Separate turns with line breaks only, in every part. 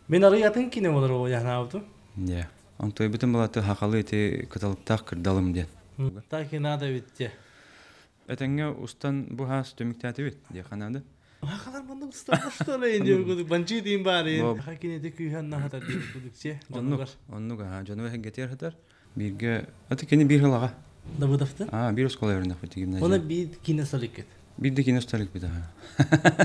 Мен арый атын кине болар ол яхнаабытым.
Иә. Онтойбутун балаты хахалы ити кыталыктаах кырдалым диэн.
Так и надо ведь.
Этэҥҥэ устан бу хаас түмүктээтибит диэххэ наада.
Хахалар маннык усталлар что ли диэн кудук банчыы диин баар хаха кинити күүһэн нахатар диэн кудук че
дьонугар. Оннук аха дьонугар хэггэтиэр хатар. Бииргэ аты кини биир хылаҕа.
Давыдовтан?
Аа биир оскуола өрүнэхпит гимназия.
Оны биир кине саликкет.
Биир да кине саликпит аха.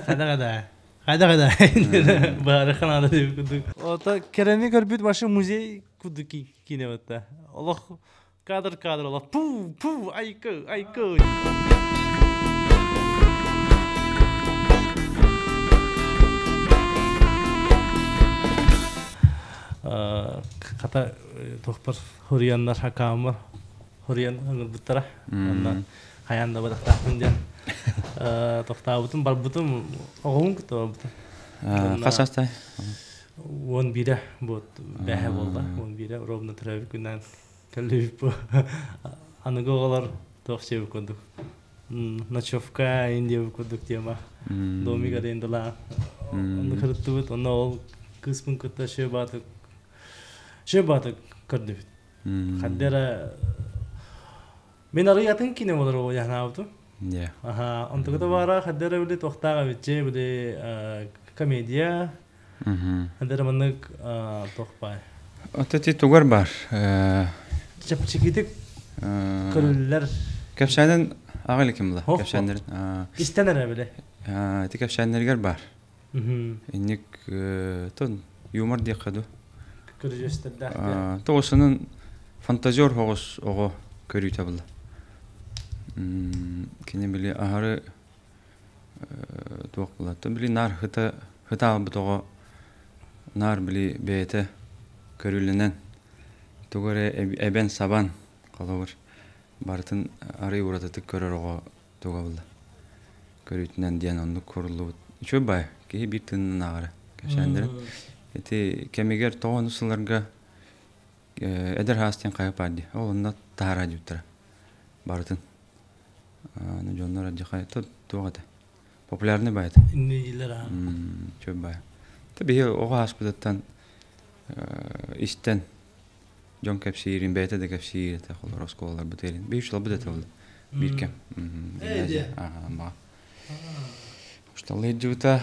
Хайда гада. Хайда гада. Бары ханада деп кудук. Ото керени көрбүт башы музей кудук кине батта. Олох кадр кадр олох пу пу айкы айкы. Хата тохпар хоруйаннар хакааммар хоруйан ыҥырбыттара. Онно хайаан да барахтаахпын диэн тохтообутум, барбытым, оҕобун кытта барбытым.
Хас саастай?
11-е вот бэһэ буолла. 11-е ровно төрөөбүт күннээн кэллибит бу. Аныгы оҕолор туох сиэбит курдук. Ночевка индия курдук тема. Домик арендалаан. Онно кырыттыбыт. Онно ол кыыспын кытта шөбатык шөбатык көрдүбүт. Хаддера мен арый атын кине болар ол яхнаабытым. Аха, онтугута баара хаддера били туохтаах эбитче били комедия. Хаддера маннык туох бай.
Ото ти тугар бар.
Чэпчэкитик көрүллэр.
Кэпсээнин аҕа ким була? Кэпсээннэрин.
Истэн эрэ били.
Ити кэпсээннэригэр бар. Инник тон юмор диэххэ дуу.
Көрүдьүөстэрдээх.
Тоҕусунун фантазер хоҕус оҕо көрүүтэ була. Кини били аһары туох була. Били наар хыта хыта албыт оҕо наар били бэйэтэ көрүлэнэн тугу эрэ эбэн сабан холобур барытын арый уратытык көрөр оҕо туга була. Көрүүтүнэн диэн оннук куруллубут. Үчүгэй баай, киһи биир тыынынан ааҕара кэпсээннэрин. Ити кэмигэр тоҕо сылларга эдэр хаас диэн хайа баар дии. Ол онно таһаараа диэбиттэрэ барытын. Аны дьоннор адьахай туох этэ? Популярный баай этэ.
Иннилэр аа.
Үчүгэй баай. Та биһи оҕо ааспытыттан истэн дьон кэпсиирин бэйэтэ да кэпсиир этэ холор оскуолаларбыт эрин биир учууталбыт этэ ол биир кэм
гимназия
аммаҕа учууталлыы сылдьыбыта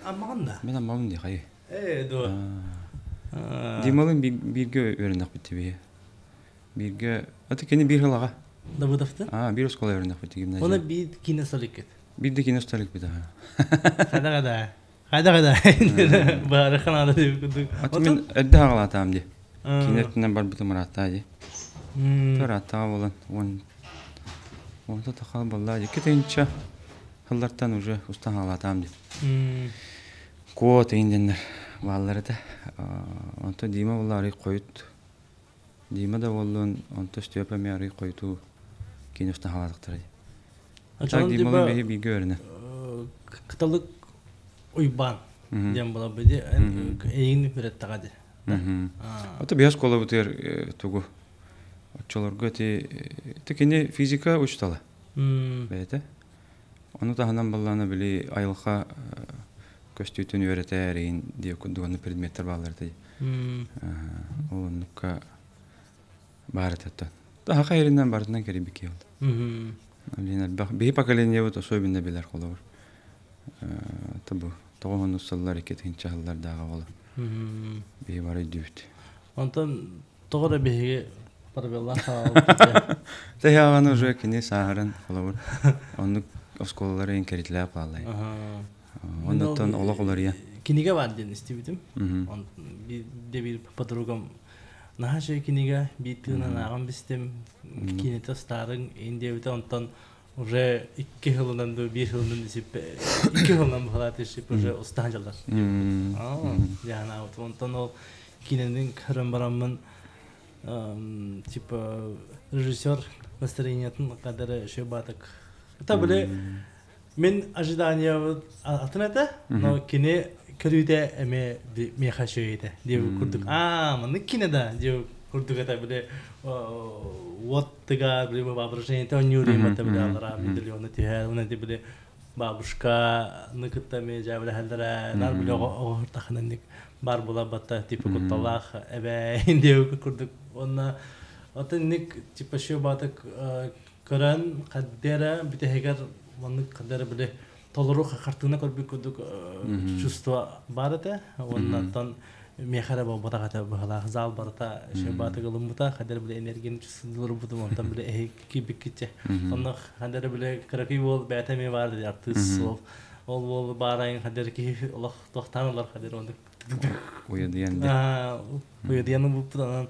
аммаҕын да
мен аммабын дии хайы
ээ дуо
Дималын бииргэ үөрэнэхпит биһи бииргэ аты кини биир сылаҕа
Давыдовтын
аа биир оскуола үөрэнэхпит гимназия
Оны биир кине саликкит
биир да кине саликпит аха
хайда гада Хайда хайда баары ханаада деп курдук.
Аты мен эрдэ хаҕалаатаам дии. Кини өттүнэн барбытым ырааттаа дии. Ырааттаҕа буолан уон уонта тахал буолла дии. Икки сыллартан уже устан хаҕалаатаам дии. Куо тыйын дэннэр бааллар этэ. Онто Дима буолла арый хойут. Дима да буоллун, онто Степа эмиэ арый хойутуу кини устан хаалаатахтара дии. Так Дималыын биһи бииргэ үөрэнэн.
Кыталык Уйбаан диэн буолар ди эйигин үөрэттэҕэ ди.
Ото биһи оскуолабытыгар тугу оччолорго ити ити кини физика учутала бэйэтэ. Ону таһынан баллаана били айылҕа көстүүтүн үөрэтэр эйин диэ курдук предметтер бааллар этэ. Ол оннукка баар этэ. Таха хайырынан барытынан кэрийбит киһи ол. Блин элбэх биһи поколениебыт особенно билэр холобур. Табу тоҕо сыллар икки тыһыынча сыллардааҕы оҕолор. Биһи бары өйдүүбүт.
Онтон тоҕо да биһиги парабеллаах хаалбыт.
Тэһиаҕаны уже кини сааһыран холобур оннук оскуолалары инкэритилээх бааллай. Оннуттан олох уларыйа.
Кинигэ бар диэн истибитим. Де бир подругам наһаа үчүгэй кинигэ биир тыынан ааҕан бистим. Кинитэ старың индиэбитэ онтон уже икки сылынан ду биир сылынан исиппе икки сылынан быһалаат исип уже устаан дьаллар. Яна онтон ол киненин көрөн бараммын типа режиссер настроениятын кадары шö батык. Это были мен ожидания атын этэ, но кини көрүүтэ эме миэхэ үчүгэй диэбит курдук аа маннык кине да диэбит курдук этэ били уот тыга били воображение онньуур это били аллара медальоны түһэр уна били Бабушка ны кытта эмиэ дьээбэлэһэллэрэ нар били оҕоһуртахынанник бар була батта типа кутталаах эбээ диэбит курдук уонна отынник типа шөбатык көрөн хаддера бүтэһигэр маннык хаддера били толору хартыына көрбүт курдук чувство баар этэ уонна миэхэ эрэ буолбатах этэ быһалаах зал барыта шөбатык ылыммыта хаддера били энергияны чувствовалларбытым онтон били эһи киирбиккитчэ онно хаддера били кыракый уол бэйэтэ эмиэ баар артыыс ол ол уол баарайын хаддера киһи олох туохтаан ылар хаддера оннук
Уйадыйан
уйадыйан ылбыппыт онон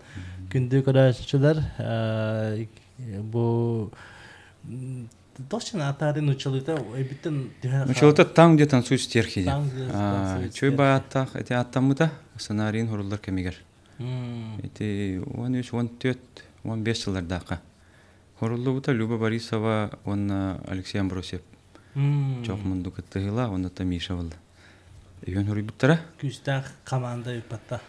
күндү көрөөччүлэр бу точно атаарын нуччалыыта эбиттен түһэн
Нуччалыыта там где танцуют стерхи диэн. Чөй бааттаах ити аттаммыта сценарийын хоруллар кэмигэр. Ити 13, 14, 15 сыллардаахха. Хоруллубута Люба Борисова уонна Алексей Амбросьев. Чох мунду кыттыһыла уонна та Миша болла. Үһүн хоруйбуттара.
Күүстээх команда ыппатта.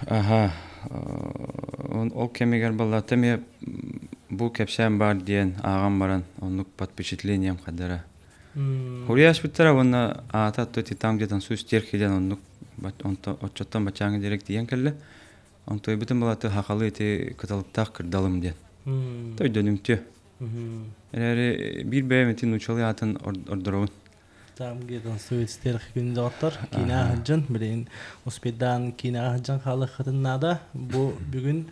Аха. Ол кэмигэр баллата эмиэ бу кэпсээн баар диэн ааҕан баран оннук под впечатлением хадара. Хуруйаспыттара уонна аата то там где танцуют стерхи диэн оннук оччоттон бачааҥы диэри тиийэн кэллэ. Онтойбутун балаты хахалы ити кыталыктаах кырдалым диэн. Тойдөнүмтүө. Эрээри биир бэйэм ити нуучалыы аатын ордоробун.
Там где танцуют стерхи күн доҕоттор киинэҕэ сылдьан билигин успейдаан киинэҕэ сылдьан хаалыаххытын наада. Бу бүгүн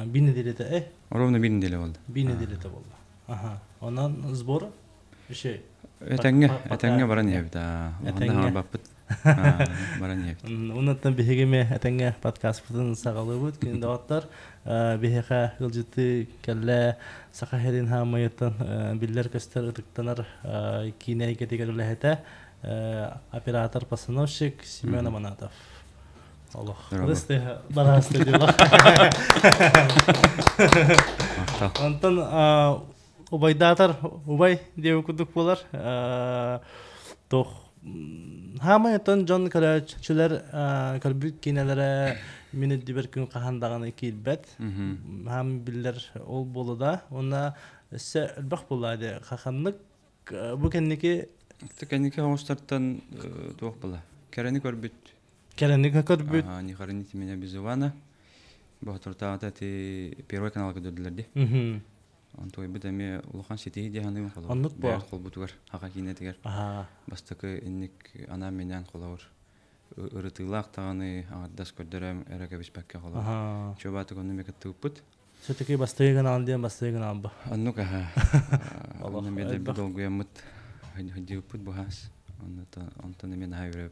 биир нэдиэлэтэ
Ровно биир неделя болды.
Биир нэдиэлэтэ буолла. Аха. Онон сбор үчүгэй.
Этэҥҥэ, этэҥҥэ баран иһэбит. Этэҥҥэ баппыт. Баран иһэбит.
Оннуттан биһиги эмиэ этэҥҥэ подкастпытын саҕалыыбыт. Күн доҕоттор, биһиэхэ ыалдьыттыы кэллэ Саха сирин хаамайыттан биллэр-көстөр ытыктанар киинэ эйгэтигэр үлэһитэ оператор-постановщик Семен Аманатов. Олох. Бараасты дьолох. Онтон убайдаатар убай диэбит курдук буолар. Туох хаамай оттон дьон көрөөччүлэр көрбүт киинэлэрэ мин үрдүбэр күн хаһан даҕаны киирбэт. Хаам биллэр ол буолла да. Уонна өссө элбэх буолла дии. Хаханнык бу кэнники
Кэнники оҥостортон туох була? Кэрэни көрбүт.
Кэрэни көрбүт.
Не хороните меня без Ивана. Боотуртаҕата ити Первый каналга көрдүлэр дии. Онтуойбут эмиэ улахан ситиһии дии саныыбын холобур.
Оннук буо.
Холбутугар, хаха киинэтигэр бастакы инник анаан-минээн холобур ырытыылаах даҕаны аҥардас көрдөрөм эрэ кэбиспэккэ холобур. Чуобаатык онну эмиэ кыттыбыппыт.
Все-таки бастыгы гынаан диэн бастыгы гынаан ба.
Оннук аха. Онно эмиэ дэлби долгуйаммыт сылдьыбыппыт быһаас. Онтон эмиэ наһаа үөрэ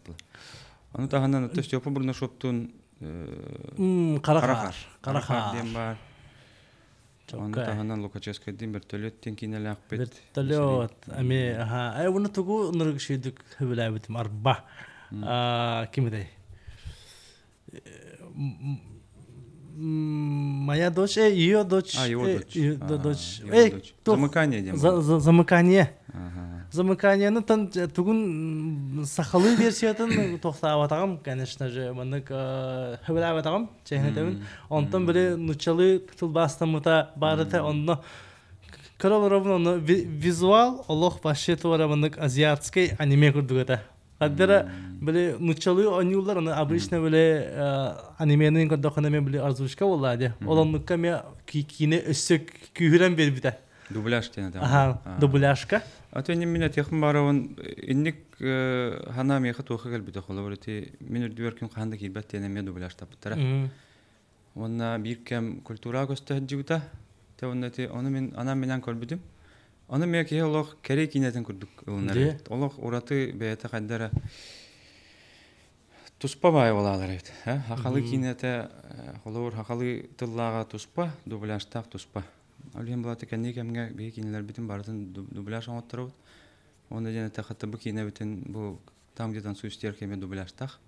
Ону таһынан Степа Бурнашовтуун
Хара
Хара диэн баар. Ону таһынан Лукачевскайдыын вертолет диэн киинэлээхпит.
Вертолет эмиэ аха. Э уну тугу нырык шүйдүк хөбүлээбитим арба. Ким этэй? Моя дочь, ее дочь,
А, его дочь.
Дочь.
Его дочь. Замыкание диэн.
Замыкание. Замыканиены тан тугун сахалыы версиятын тохтаабатаҕым, конечно же, маннык хөбүлээбэтаҕым, чэһинэтэбин. Онтон били нуччалыы тылбаастаммыта баар этэ, онно көрө олоробун, онно визуал олох вообще туора маннык азиатский аниме курдук этэ. Хаддара били нуччалыы оонньууллар, аны обычно били анимены көрдөххүнэ эмиэ били озвучка буоллаа дии. Ол оннукка эмиэ киинэ өссө күүһүрэн биэрбитэ.
Дубляж диэн этэ.
Аха, дубляжка.
А то мин этиэхпин баарабын инник хана миэхэ туохха кэлбитэ холобур ити мин үрдүбэр күн хаһан да киирбэт диэн эмиэ дубляжтаппыттара. Уонна биир кэм культура көстө сылдьыбыта. Те уонна ити ону мин анаан минээн көрбүтүм. Ону эмиэ киһи олох кэрэ киинэтин курдук ылынар эбит. Олох ураты бэйэтэ хайда эрэ туспа баай буолаалар эбит. Хахалы киинэтэ холобур хахалы тыллааҕа туспа, дубляжтаах туспа. Ол иһин булата кэнники кэмҥэ биһи киинэлэрбитин барытын дубляж оҥотторобут. Уонна диэн эттэххэ бу киинэбитин бу там где танцуют стерхи эмиэ дубляжтаах.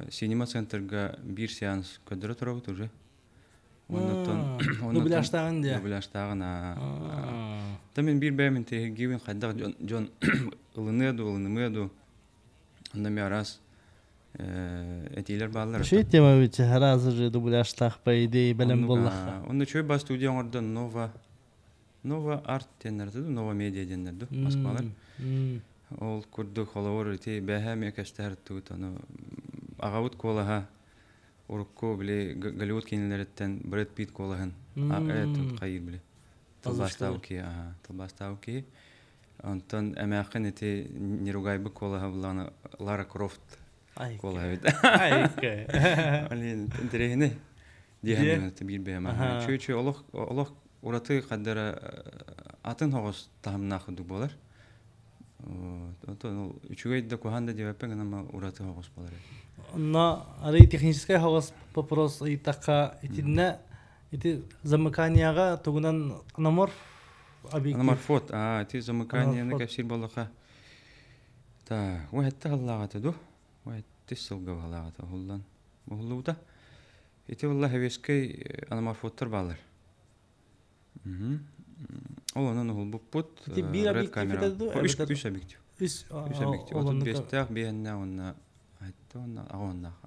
Синема центрга биир сеанс көрдөрө турабыт уже. Оннуттан
дубляжтааҕын диэ.
Дубляжтааҕын Та мин биир бэйэм интэриэһиргиибин хайдах дьон дьон ылыныа дуу, ылынымыа дуу. Онно эмиэ араас этиилэр бааллар.
Үчүгэй тема ведь сразу же дубляжтаах по идее бэлэм буоллахха.
Онно үчүгэй ба студия оҥордон Нова. Нова Арт диэннэр ду, Нова Медиа диэннэр ду, Москвалар. Ол курдук холобур ити бэһэ эмиэ кэстэһэр тугут ону аҕабыт куолаһа урукку били Голливуд киинэлэриттэн Брэд Питт куолаһын хайыыр били тылбаастаабыт киһи тылбаастаабыт киһи онтон эмээххин ити неругайбыт куолаһа буллаҕына Лара Крофт куолаһа эбит интэриэһинэй диэһэн биир бэйэм үчүгэй олох олох ураты хаддара атын хоҕус таһымнаах курдук буолар Оттон үчүгэй да куһаан да диэбэппин гынан ураты хоҕус буолар.
Онно арый техническай хоҕус вопрос ыйытахха итиннэ ити замыканияҕа тугунан аноморф объектив
Аноморфот, аа, ити замыканияны кэпсиир буоллахха та, уһэтте халлааҕата ду, уһэтти сылга халлааҕата уһуллан уһуллубута. Ити буолла хэвескэй аноморфоттар баалар. Ол онон уһулбуппут
Ити биир
Red
объектив
камера.
этэ дуу,
Үс
эбэтэр
үс объектив.
үс
Үс объектив.
ол
Отут
оннук
биэстээх, биэһэннээх уонна айтта уонна аҕа уоннаах.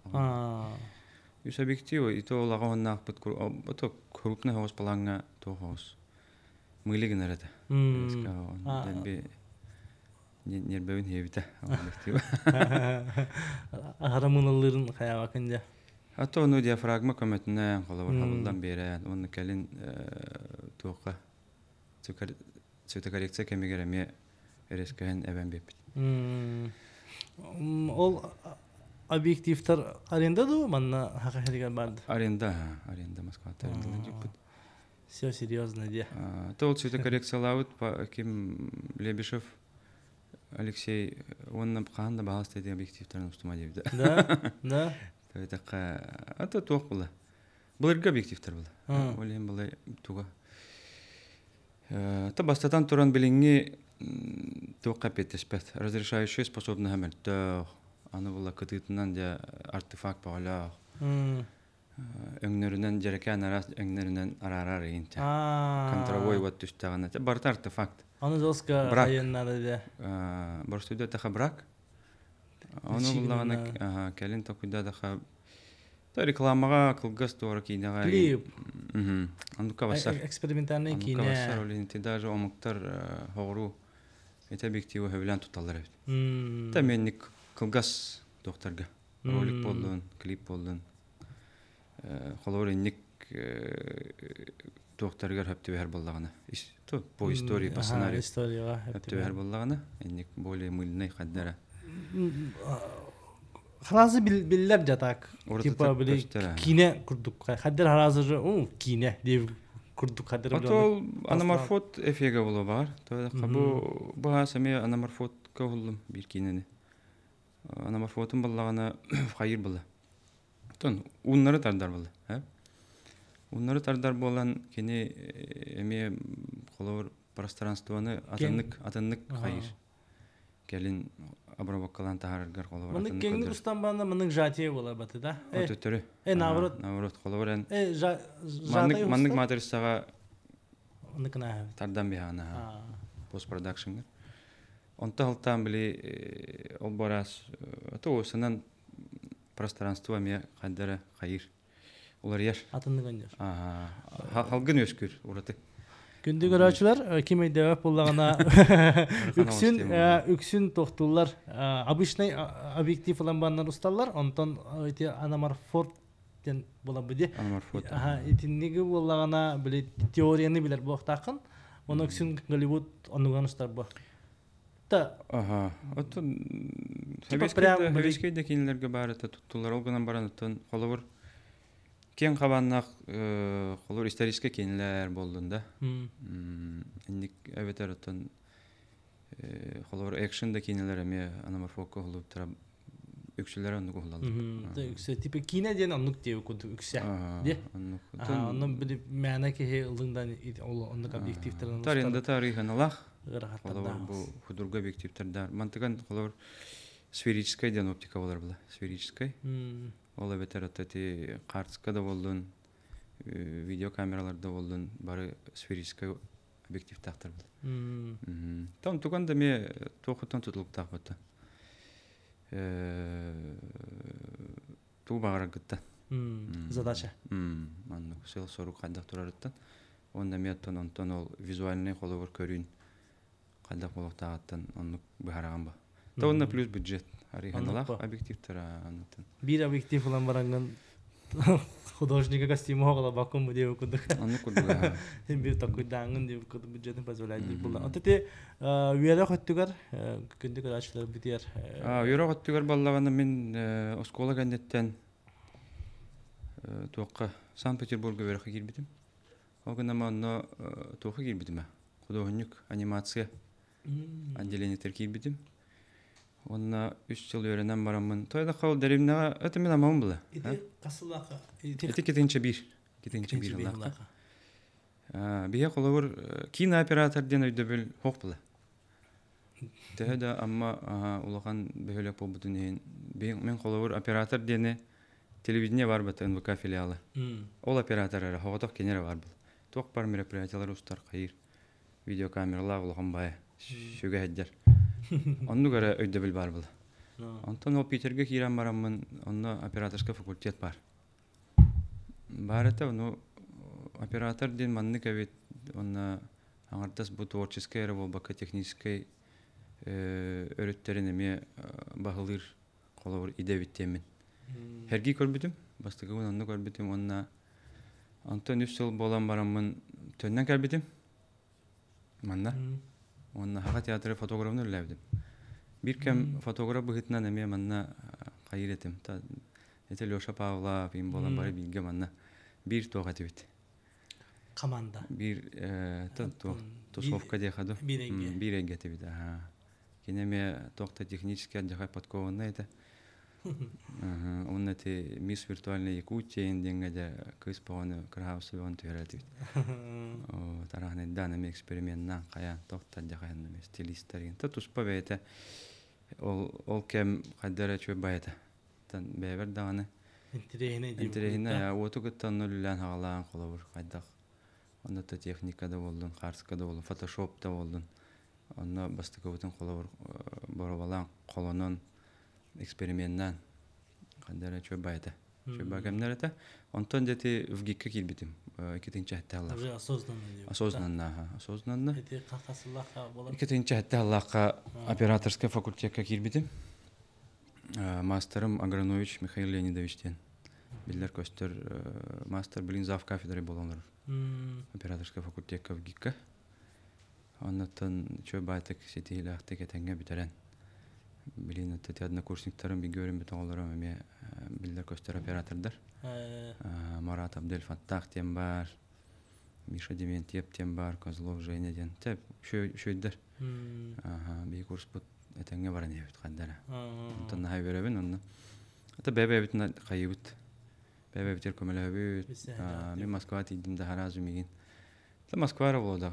Үс объектив, ито ол аҕа уоннаахпыт ото крупный хоҕус плаҥҥа туох хоҕус. Мыли гынар этэ. Дэлби нербэбин хиэбитэ объектив.
Аһара мыналлыырын хайаабакын дьэ.
А то ону диафрагма көмөтүнэн холобур хабыллан биэрэн уонна кэлин туохха цветокоррекция кэмигэр эмиэ өрөскөһөн эбэн биэрбит.
Ол объективтар аренда дуу манна хаха хэригэр барды?
Аренда, аренда Москвата арендалан дьиппит.
Все серьезно де.
То ол цветокоррекциялаабыт ким Лебешев Алексей уонна хаһан да баһаас дии объективтарын устума диэбитэ.
Да, да.
Төбөтөххө ата туох була. Былыргы объективтар була. Ол иһин была туга. Та бастатан туран билиҥҥи туохха эппиэттэспэт. Разрешающая способноһа мөлтөх. Аны була кытыытынан дьэ артефакт бөҕөлөөх. Өҥнөрүнэн дьэрэкээн араас өҥнөрүнэн араарар инчэ. Контровой вот түстэҕинэ барыта артефакт.
Аны жестко
Брак.
айаннары да.
Боростуйда таха брак. Ону буллаҕына кэлин токуйда таха рекламаҕа кылгас туора киинэҕэ
Клип.
Оннукка бассар.
Экспериментальный
Оннукка бассар
киинэ.
ол иһин даже омуктар хоҕуруу ити объективы сөбүлээн тутталлар эбит. Та менник кылгас туохтарга ролик буоллун, клип буоллун. Холобур инник туохтарыгар хөп түбэһэр буоллаҕына по истории по сценарию
историяҕа
хөп түбэһэр буоллаҕына инник более мыльный хаддара
Харазы биллэр жатак типа били киинэ курдук хаддер харазы у киинэ диэбит курдук хаддер
Отол анаморфот эфига боло бар. Бу бу хас эмиэ анаморфотка буллум биир киинэни. Анаморфотун баллаҕына хайыр была. Оттон ууннары тардар буолла. Ууннары тардар буолан кини эмиэ холобур пространствоны атыннык атыннык хайыр. Кэлин обработкалаан таһаараргар холобур
Мынык
атыннык
кеңник
көрдөрөр.
устан баанда мынык жатие була баты да.
Өтөтөрү.
Наоборот.
Наоборот, холобур эн
Жатай
маннык маннык матрицаҕа
Оннукuna
тардан биһаана постпродакшҥҥа. Онто алтаан били ол бараас туусанан пространство эмиэ хайдара хайыр уларыйар.
Атыннык өндөр.
Халгын үөскүүр ураты.
Күндү көрөөчүлэр, ким өйдөбөт буллаҕына үксүн үксүн тохтууллар. Обычный объектив ылан баннар усталлар, онтон ити аноморфот диэн буолар бу
Аноморфот.
Итинниги буоллаҕына били теорияны билэр буолуохтааххын. Оны үксүн Голливуд оннуган устар бу. Та
Аха. Оттон
Типа прям
Сэбиэскэй да кинилэргэ баар это туттулар. Ол гынан баран оттон холобур киэҥ хабааннаах холобур историческай кинилэр буоллун да. Инник эбэтэр оттон холобур экшен да кинилэр эмиэ аноморфокка уһулуттара үксүлэрэ оннук уһулаллар.
Үксэ типа киинэ диэн оннук диэби курдук үксэ. Де.
Оннук.
Оннук били мээнэ киһи ылыҥдан ол оннук объективтарын
Тарында тарыханалах. Холобур бу худурга объективтердар. Мантыган холобур сферическай диэн оптика болар була. Сферическай. Ол эбэтэр ати картска да боллун, видеокамераларда боллун бары сферическай объективтаахтар була. Там туган да ме туохуттан тутулуктаах бата. Туу баҕараргыттан.
Задача.
Маннык сыл сорук хайдах турарыттан. Уонна эмиэ оттон онтон ол визуальнай холобур көрүүн хайдах буолуохтааҕыттан оннук быһараҕын ба. Та уонна плюс бюджет арыйханалаах объективтара аннытын.
Биир объектив ылан бараҥҥын художника костюму оҕолобоккун бу диэбит курдук.
Оннук курдук.
Биир такуйдааҥҥын диэбит курдук бюджетын позволяет диир буолла. Онто ти үөрэх өттүгэр күндү көрөөччүлэр бүтүөр.
Үөрэх өттүгэр баллаҕана мин оскуола кэнниттэн туохха Санкт-Петербурга үөрэххэ киирбитим. Ол гынан онно туохха киирбитим худуоһунньук анимация отделениетыгар киирбитим. Уонна үс сыл үөрэнэн бараммын, той да ол дэриэбинэҕэ это мин аммабын была.
Ити хас сыллаахха?
Ити китинчэ биир. Китинчэ биир сыллаахха. Биһиэ холобур кинооператор диэн өйдөбүл суох была. Төһө да Амма улахан бөһүөлэк буолбутун иһин, мин холобур оператор диэни телевидение бар бата НВК филиала. Ол оператор эрэ, соҕотох кини эрэ бар был. Туох бар мероприятиялар устар хайыр видеокамералаах улахан баайа сүгэ сылдьар. Оннук эрэ өйдөбүл баар була. Онтон ол Питергэ киирэн бараммын, онно операторскай факультет баар. Баар этэ, ону оператор диэн маннык эбит, уонна аҥардас бу творческай эрэ буолбакка техническэй өрүттэрин эмиэ баһылыыр холобур идэ эбит диэммин. Сэргии көрбүтүм, бастакыбын онно көрбүтүм уонна онтон үс сыл буолан бараммын төннөн кэлбитим манна. Уонна Саха театры фотографын үлэлээбитим. Биир кэм фотограф быһыытынан эмиэ манна хайыыр этим. Ити Леша Павлов им буолан бары бииргэ манна биир туох этибит.
Команда.
Биир туох тусовка диэхэ ду.
Биир эйгэ.
Биир эйгэ этибит. Кини эмиэ туох да технически алдьархай подкованнай этэ. Уонна ити Мисс Виртуальная Якутия диэҥҥэ дьэ кыыс бөҕөнү кыраһаабысса бөҕөнү түһэрэ этибит. Тараһынайдаан эмиэ эксперименнаан хайаан туох да алдьархайын эмиэ стилистэрин. Та туспа бэйэтэ ол ол кэм хайда эрэ үчүгэй байата. Бэйэбэр даҕаны
интэриэһинэй
интэриэһинэй уоту кытта онно үлэлээн хаҕалаан холобур хайдах онно да техника да буоллун, хаарска да буоллун, фотошоп да буоллун Онно бастакыбытын холобур боруобалаан холонон эксперименнаан ханна эрэ үчүгэй баайата. Үчүгэй баа кэмнэр этэ. Онтон дьэ ити ВГИКка киирбитим. Иккитинчи аллаах.
Уже осознанно.
Осознанно, осознанно.
Ити хасыллаахха буолар?
Иккитинчи аллаахха операторскай факультекка киирбитим. Мастерым Агранович Михаил Леонидович диэн биллэр көстөр мастер билин зав кафедрой буолан олорор. Операторскай факультекка ВГИКка. Оннуттан үчүгэй баайтык ситиһиилээхтик этэҥҥэ бүтэрэн, билигин ити однокурсниктарым бииргэ үөрэммит оҕолорум эмиэ биллэр-көстөр оператордар. Марат Абдель Фаттах диэн баар, Миша Дементьев диэн баар, Козлов Женя диэн. Тэ үчүгэйдэр. Биһи курспут этэҥҥэ баран иһэбит ханна эрэ. Онтон наһаа үөрэбин онно. Это бэйэ-бэйэбитин хайыыбыт. Бэйэ-бэйэбитигэр көмөлөһөбүт. Мин Москваҕа тиийдим да сразу миигин Москва эрэ буолла.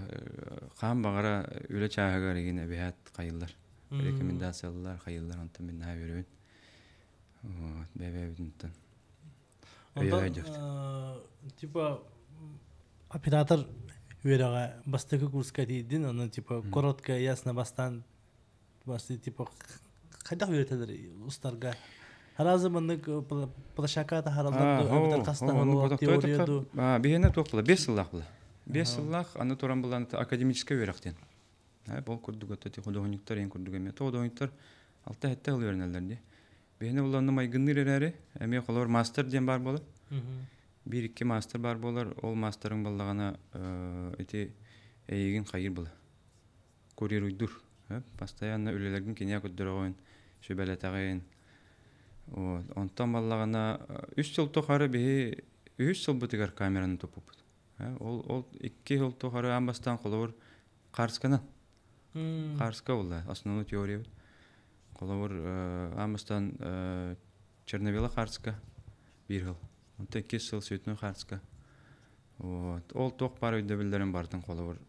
Хаан баҕара үлэ чааһыгар игин эбиһээт хайыллар. Рекомендациялар хайыллар онтон мин наһаа үөрөбүн. Вот, бэйэ-бэйэбитинтэн.
Онтон типа оператор үөрэҕэ бастакы курска тиийдин, онон типа коротко ясно бастаан басты типа хайдах үөрэтэлэр устарга Харазы маннык площадка таһараллар эбэтэр хастаһаллар теория ду
Биһиэнэ туох була? Бес сыллаах була. Бес сыллаах аны туран булан академическай үөрэх диэн. Ол курдук это художниктар ең курдук эмиэ. Художниктар алта хетте хыл үөрэнэллэр дии. Биһиэнэ буланны майгынныыр эрээри эмиэ холобур мастер диэн бар буолар. Биир икки мастер бар буолар. Ол мастерың баллаҕана ити эйигин хайыр була. Курируйдуур. Постоянно үлэлэргин киниэ көрдөрөҕүн, сүбэлэтэҕин. Вот. Онтон баллаҕына үс сыл тухары биһи үһүс сылбытыгар камераны туппуппут. Ол, ол икки сыл тухары аан бастаан холобур Харсканан. Харска буолла, основной теория. Холобур аан бастаан Чернобыла Харска биир сыл. Онтон иккис сыл Цветной Харска. Вот. Ол туох баар өйдөбүллэрин барытын холобур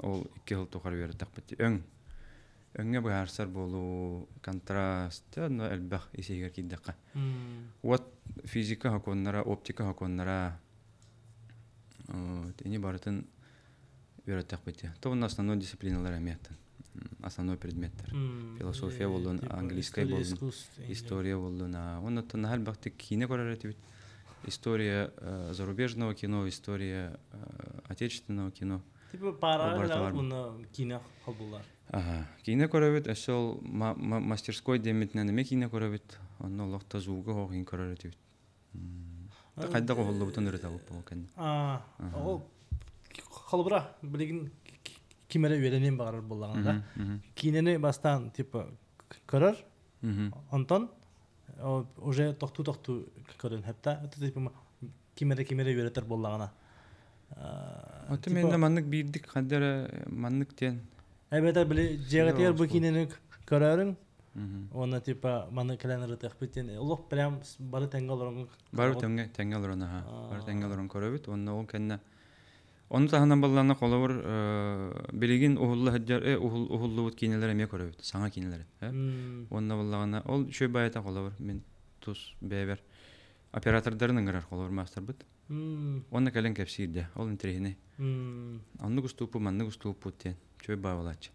ол икки сыл тухары үөрэтэхпит. Өҥ. Өҥҥө быһаарсар буолуу, контраст, онно элбэх ис-иһигэр киирдэххэ. Уот физика сокуоннара, оптика сокуоннара ини барытын үөрэтэхпит. То онно основной дисциплиналар эмиэ основной предметтер. Философия буоллун, английскай буоллун, история буоллун. Оннуттан наһаа элбэхтик киинэ көрөр этибит. История зарубежного кино, история отечественного кино.
Типа пара уонна киинэ холбуулар.
Аха. Киинэ көрөбүт, өссө ол мастерской диэммитинэн эмиэ киинэ көрөбүт. Онно олохто звуга хоһин көрөр этибит. Хайдах оһоллубутун ырытабыт ол кэннэ.
Аа, ол холобура билигин ким эрэ үөрэниэн баҕарар буоллаҕына да киинэни бастаан типа көрөр, онтон уже тохтуу-тохтуу көрөн хэпта типа ким эрэ үөрэтэр буоллаҕына.
Оттон мен маннык биирдик хаддара маннык диэн.
Эбэтэр били дьиэҕитигэр бу киинэни көрөөрүҥ уонна типа маны кэлэн ырытыахпыт диэн олох прям бары тэҥҥэ олорон
бары тэҥҥэ тэҥҥэ олорон аха бары тэҥҥэ олорон көрөбүт уонна ол кэннэ ону таһынан баллаана холобур билигин уһулла сылдьар уһуллубут киинэлэр эмиэ көрөбүт саҥа киинэлэри уонна баллаҕына ол үчүгэй баайата холобур мин тус бэйэбэр оператордарын ыҥырар холобур маастарбыт уонна кэлэн кэпсиир ол интэриэһинэй оннук устууппут маннык устууппут диэн үчүгэй баай буолааччы.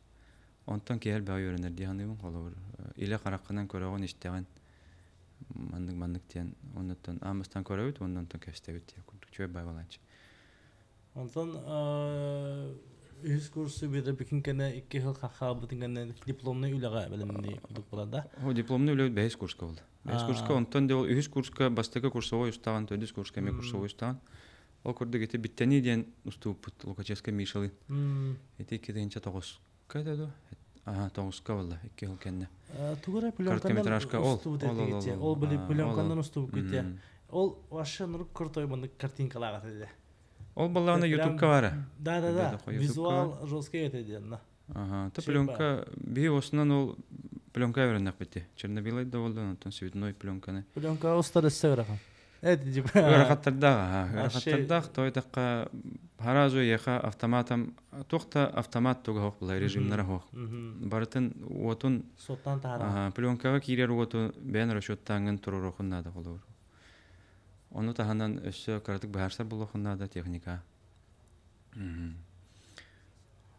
Онтон киһи элбэҕи үөрэнэр дии саныыбын. Холобур, илэ хараххынан көрөҕүн, истэҕин. Маннык маннык диэн оннуттан аан бастаан көрөбүт уонна онтон кэпсэтэбит диэн курдук үчүгэй баай буолааччы.
Онтон үһүс курсу бүтэрбикин кэннэ икки сыл хаалбытын кэннэ дипломнай үлэҕэ бэлэмнии курдук буолар да?
О, дипломнай үлэ бэһис курска буолла. Бэһис курска онтон де ол үһүс курска бастакы курсовой устаҕын, төрдүс курска эмиэ курсовой устаҕын. Ол курдук ити биттэнии диэн устууппут Лукачевскай Мишалыын. Ити 2009-ка этэ дуо? Аха, тоҕуска буолла, икки сыл кэннэ.
Тугу эрэ пленканан устубут этигит. Ол били пленканан устубуккут дии. Ол вообще нурук крутой маннык картинкалаах этэ дии.
Ол баллаҕына Ютубка баара.
Да, да, да. Визуал жесткий этэ диэн.
Ага, то пленка биһи осунан ол пленка öğrenнэхпит. Черно-белый да болду, онтон цветной пленканы.
Пленка устар өссө ыарахан.
Ыарахаттардаах, ыарахаттардаах, той тахха харазу еха автоматом туохта автомат туга хоох була режимнара хоох. Барытын уотун
Соттан таһара.
Пленкаҕа киирэр уоту бэйэн расчеттааҥҥын туруорухун наада холобур. Ону таһынан өссө кыратык быһаарсар буолуохун наада техника.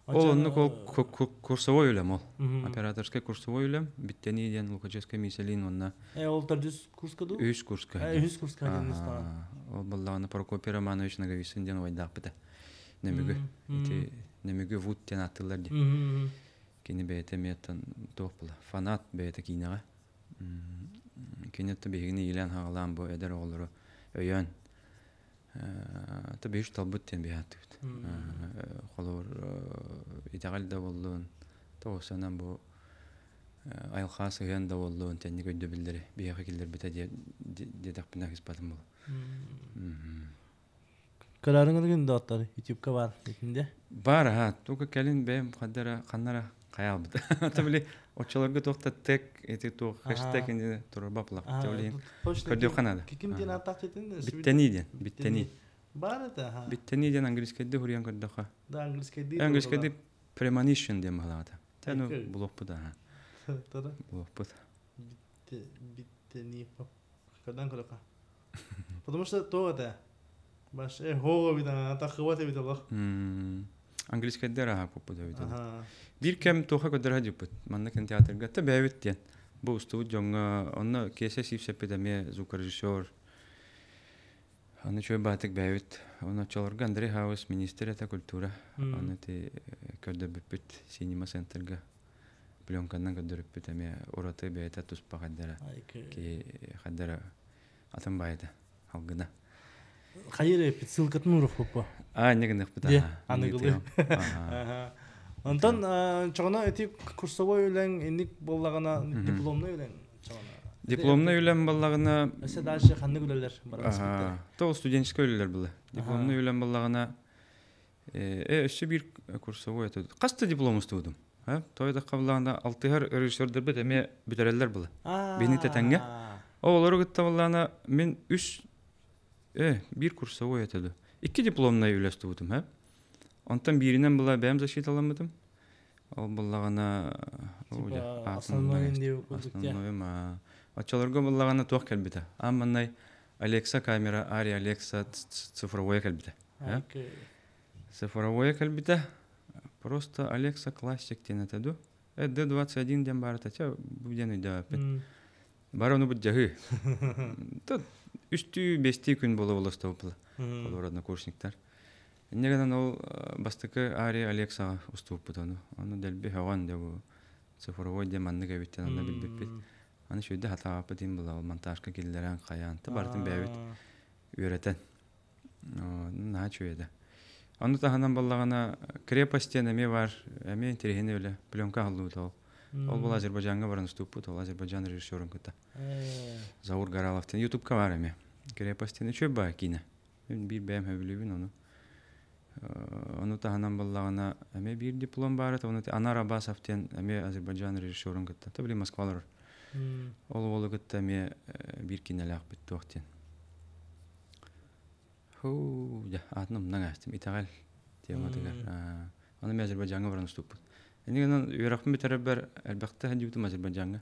Ол оннук ол курсовой үлэм ол. Операторскай курсовой үлэм. Биттэнии диэн Лукачевскай Миселин уонна
Ол төрдүс курска дуу?
Үһүс курска.
Үһүс курска диэн
Ол баллаҕына Прокопий Романович Ноговицын диэн убайдаахпыта. Нөмүгү. Ити Нөмүгү Вуд диэн ааттыыллар дии. Кини бэйэтэ эмиэ туох була фанат бэйэтэ киинэҕэ. Кини биһигини иилээн хаҕалаан бу эдэр оҕолору өйөөн та биһиш талбыт диэн биһааттыбыт. Холобур итэҕэл да боллун, тоҕусанан бу айылҕа сыһыан да боллун тэнник өйдөбүллэри биһиэхэ киллэрбитэ диэтэхпинэ хыспатым буолу.
Көрөрүҥ доттор ютубка бар итинде.
Бар ха, только кэлин бэйэм хаддара ханнара хайаалбыт. Ата били оччолорго туохта тег эти туох хэштег инде турбаплах. Тэвли көрдү ханада.
Ким диэн ааттаах этин?
Биттени диэн, биттени.
Бар это, ха.
Биттени диэн английскайды хуруйан көрдөхө.
Да, английскайды.
Английскайды premonition диэн баһалаата. Тэну булуохпут аха.
Тада.
Булуохпут.
Биттени. Кадан көрөкө. Потому что то это баш хого бит тахыбат эбит олох.
Английскайдар аха куппут эбит. Биир кэм туоха көрдөрө дьуппут. Манна кинотеатрга та бэйэбит диэн. Бу устубут дьоҥҥо онно Кеся Сивцевпит эмиэ звукорежиссер. Аны чуой баатык бэйэбит. Онно оччолорго Андрей Хаус министр это культура. Аны ти көрдөрбүппүт Синема Центрга пленканан көрдөрүппүт эмиэ ураты бэйэтэ туспа хаддара. Ки хаддара атын байда алгына.
Хайыр эпит ссылкатын урух
А, не гынахпыт.
Аныгылы. Онтон чоҕуна эти курсовой үлэҥ инник буоллаҕына дипломный үлэҥ чоҕуна.
Дипломный үлэм буоллаҕына
Өссө дальше ханнык үлэлэр баран
То студенческий үлэлэр была. Дипломный үлэм буоллаҕына өссө биир курсовой это. Хаста диплом устубутум. Той да қабыллаҕына алтыһар режиссердербит эмиэ бүтэрэллэр была. Бини тэтэҥҥэ. Олору кытта буоллаҕына мин үс биир курсовой это. Икки дипломный үлэ устубутум, ха. Онтон бииринэн была бэйэм защиталаммытым. Ол буллаҕына
основной
основной оччолорго буллаҕына туох кэлбитэ. Аан Алекса камера, Ари Алекса цифровой кэлбитэ. Цифровой кэлбитэ. Просто Алекса Classic диэн этэ ду. D21 диэн баар этэ. Бу диэн өйдөөбөппүн. Бары ону былдьаһыы. Үстүү, бэстии күн буола була Олор однокурсниктар. Инньэ гынан ол бастакы Ария Алексаҕа устубуппут ону. Ону дэлби сөҕөн дьэ бу цифровой диэн маннык эбиттэн онно билбиппит. Аны үчүгэйдик хатаабаппыт иһин була ол монтажка киллэрэн хайаан та барытын бэйэбит үөрэтэн. Наһаа үчүгэй этэ. Ону таһынан буоллаҕына крепость диэн эмиэ баар, эмиэ интэриэһинэй үлэ. Пленка аһыллыбыта ол. Ол була Азербайджаҥҥа баран устубуппут, ол Азербайджан режиссерун кытта. Заур Гаралов диэн Ютубка баар эмиэ. Крепость диэн үчүгэй баар киинэ. Мин биир бэйэм сөбүлүүбүн ону. Ону таһынан буоллаҕына эмиэ биир диплом баар этэ, ону Анар Абасов диэн эмиэ Азербайджан режиссерун кытта, то били Москва олорор. Ол уолу кытта эмиэ биир киинэлээхпит туох диэн. Хуу, дьэ, аатын умнан аастым. Итэҕэл тематыгар. Аны мен Азербайджаҥҥа баран уступпут. Инньэ гынан үөрэхпин бүтэрэрбэр элбэхтэ сылдьыбытым Азербайджаҥҥа.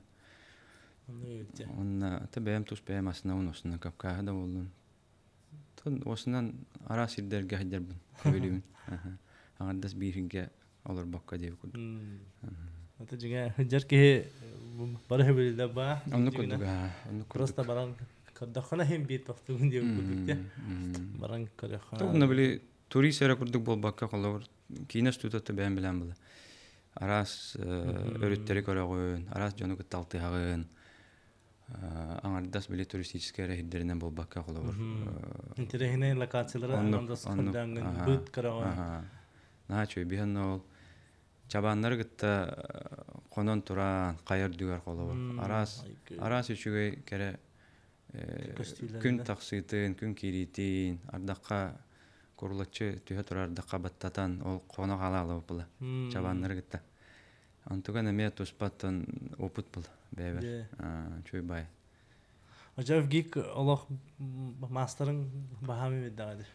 Онно та бэйэм тус бэйэм астынабын осунан Кавкаһы да буоллун. Осунан араас сирдэргэ сылдьарбын сөбүлүүбүн. Аҥардас бииргэ олорбокко диэбит курдук.
Это дьиҥэ сылдьар киһи бары сөбүлүүлэр баа.
Оннук курдук, оннук курдук.
Просто баран көрдөххүнэ иһин биир тохтугун диэбит курдук дии. Баран көрөххүнэ.
Тугуна били турист эрэ курдук буолбакка холобур киинэ устуутата бэйэм билэн была. Араас өрүттэри көрөҕүн, араас дьону кытта алтыһаҕын. Аҥардас били туристическай эрэ сирдэринэн буолбакка холобур.
Интэриэһинэй локациялары аҥардас көрдөҥҥүн быт көрөҕүн.
Наһаа үчүгэй биһэн ол чабааннары кытта хонон туран хайа үрдүгэр холобур араас араас үчүгэй кэрэ күн тахсыытын күн киириитин ардахха курулаччы түһэ турар ардахха баттатан ол хоно хаалаалабыт була чабааннары кытта онтуган эмиэ туспаттан опыт була бэйэбэр үчүгэй баай.
Ажав гик олох маастарыҥ баһаам эбит.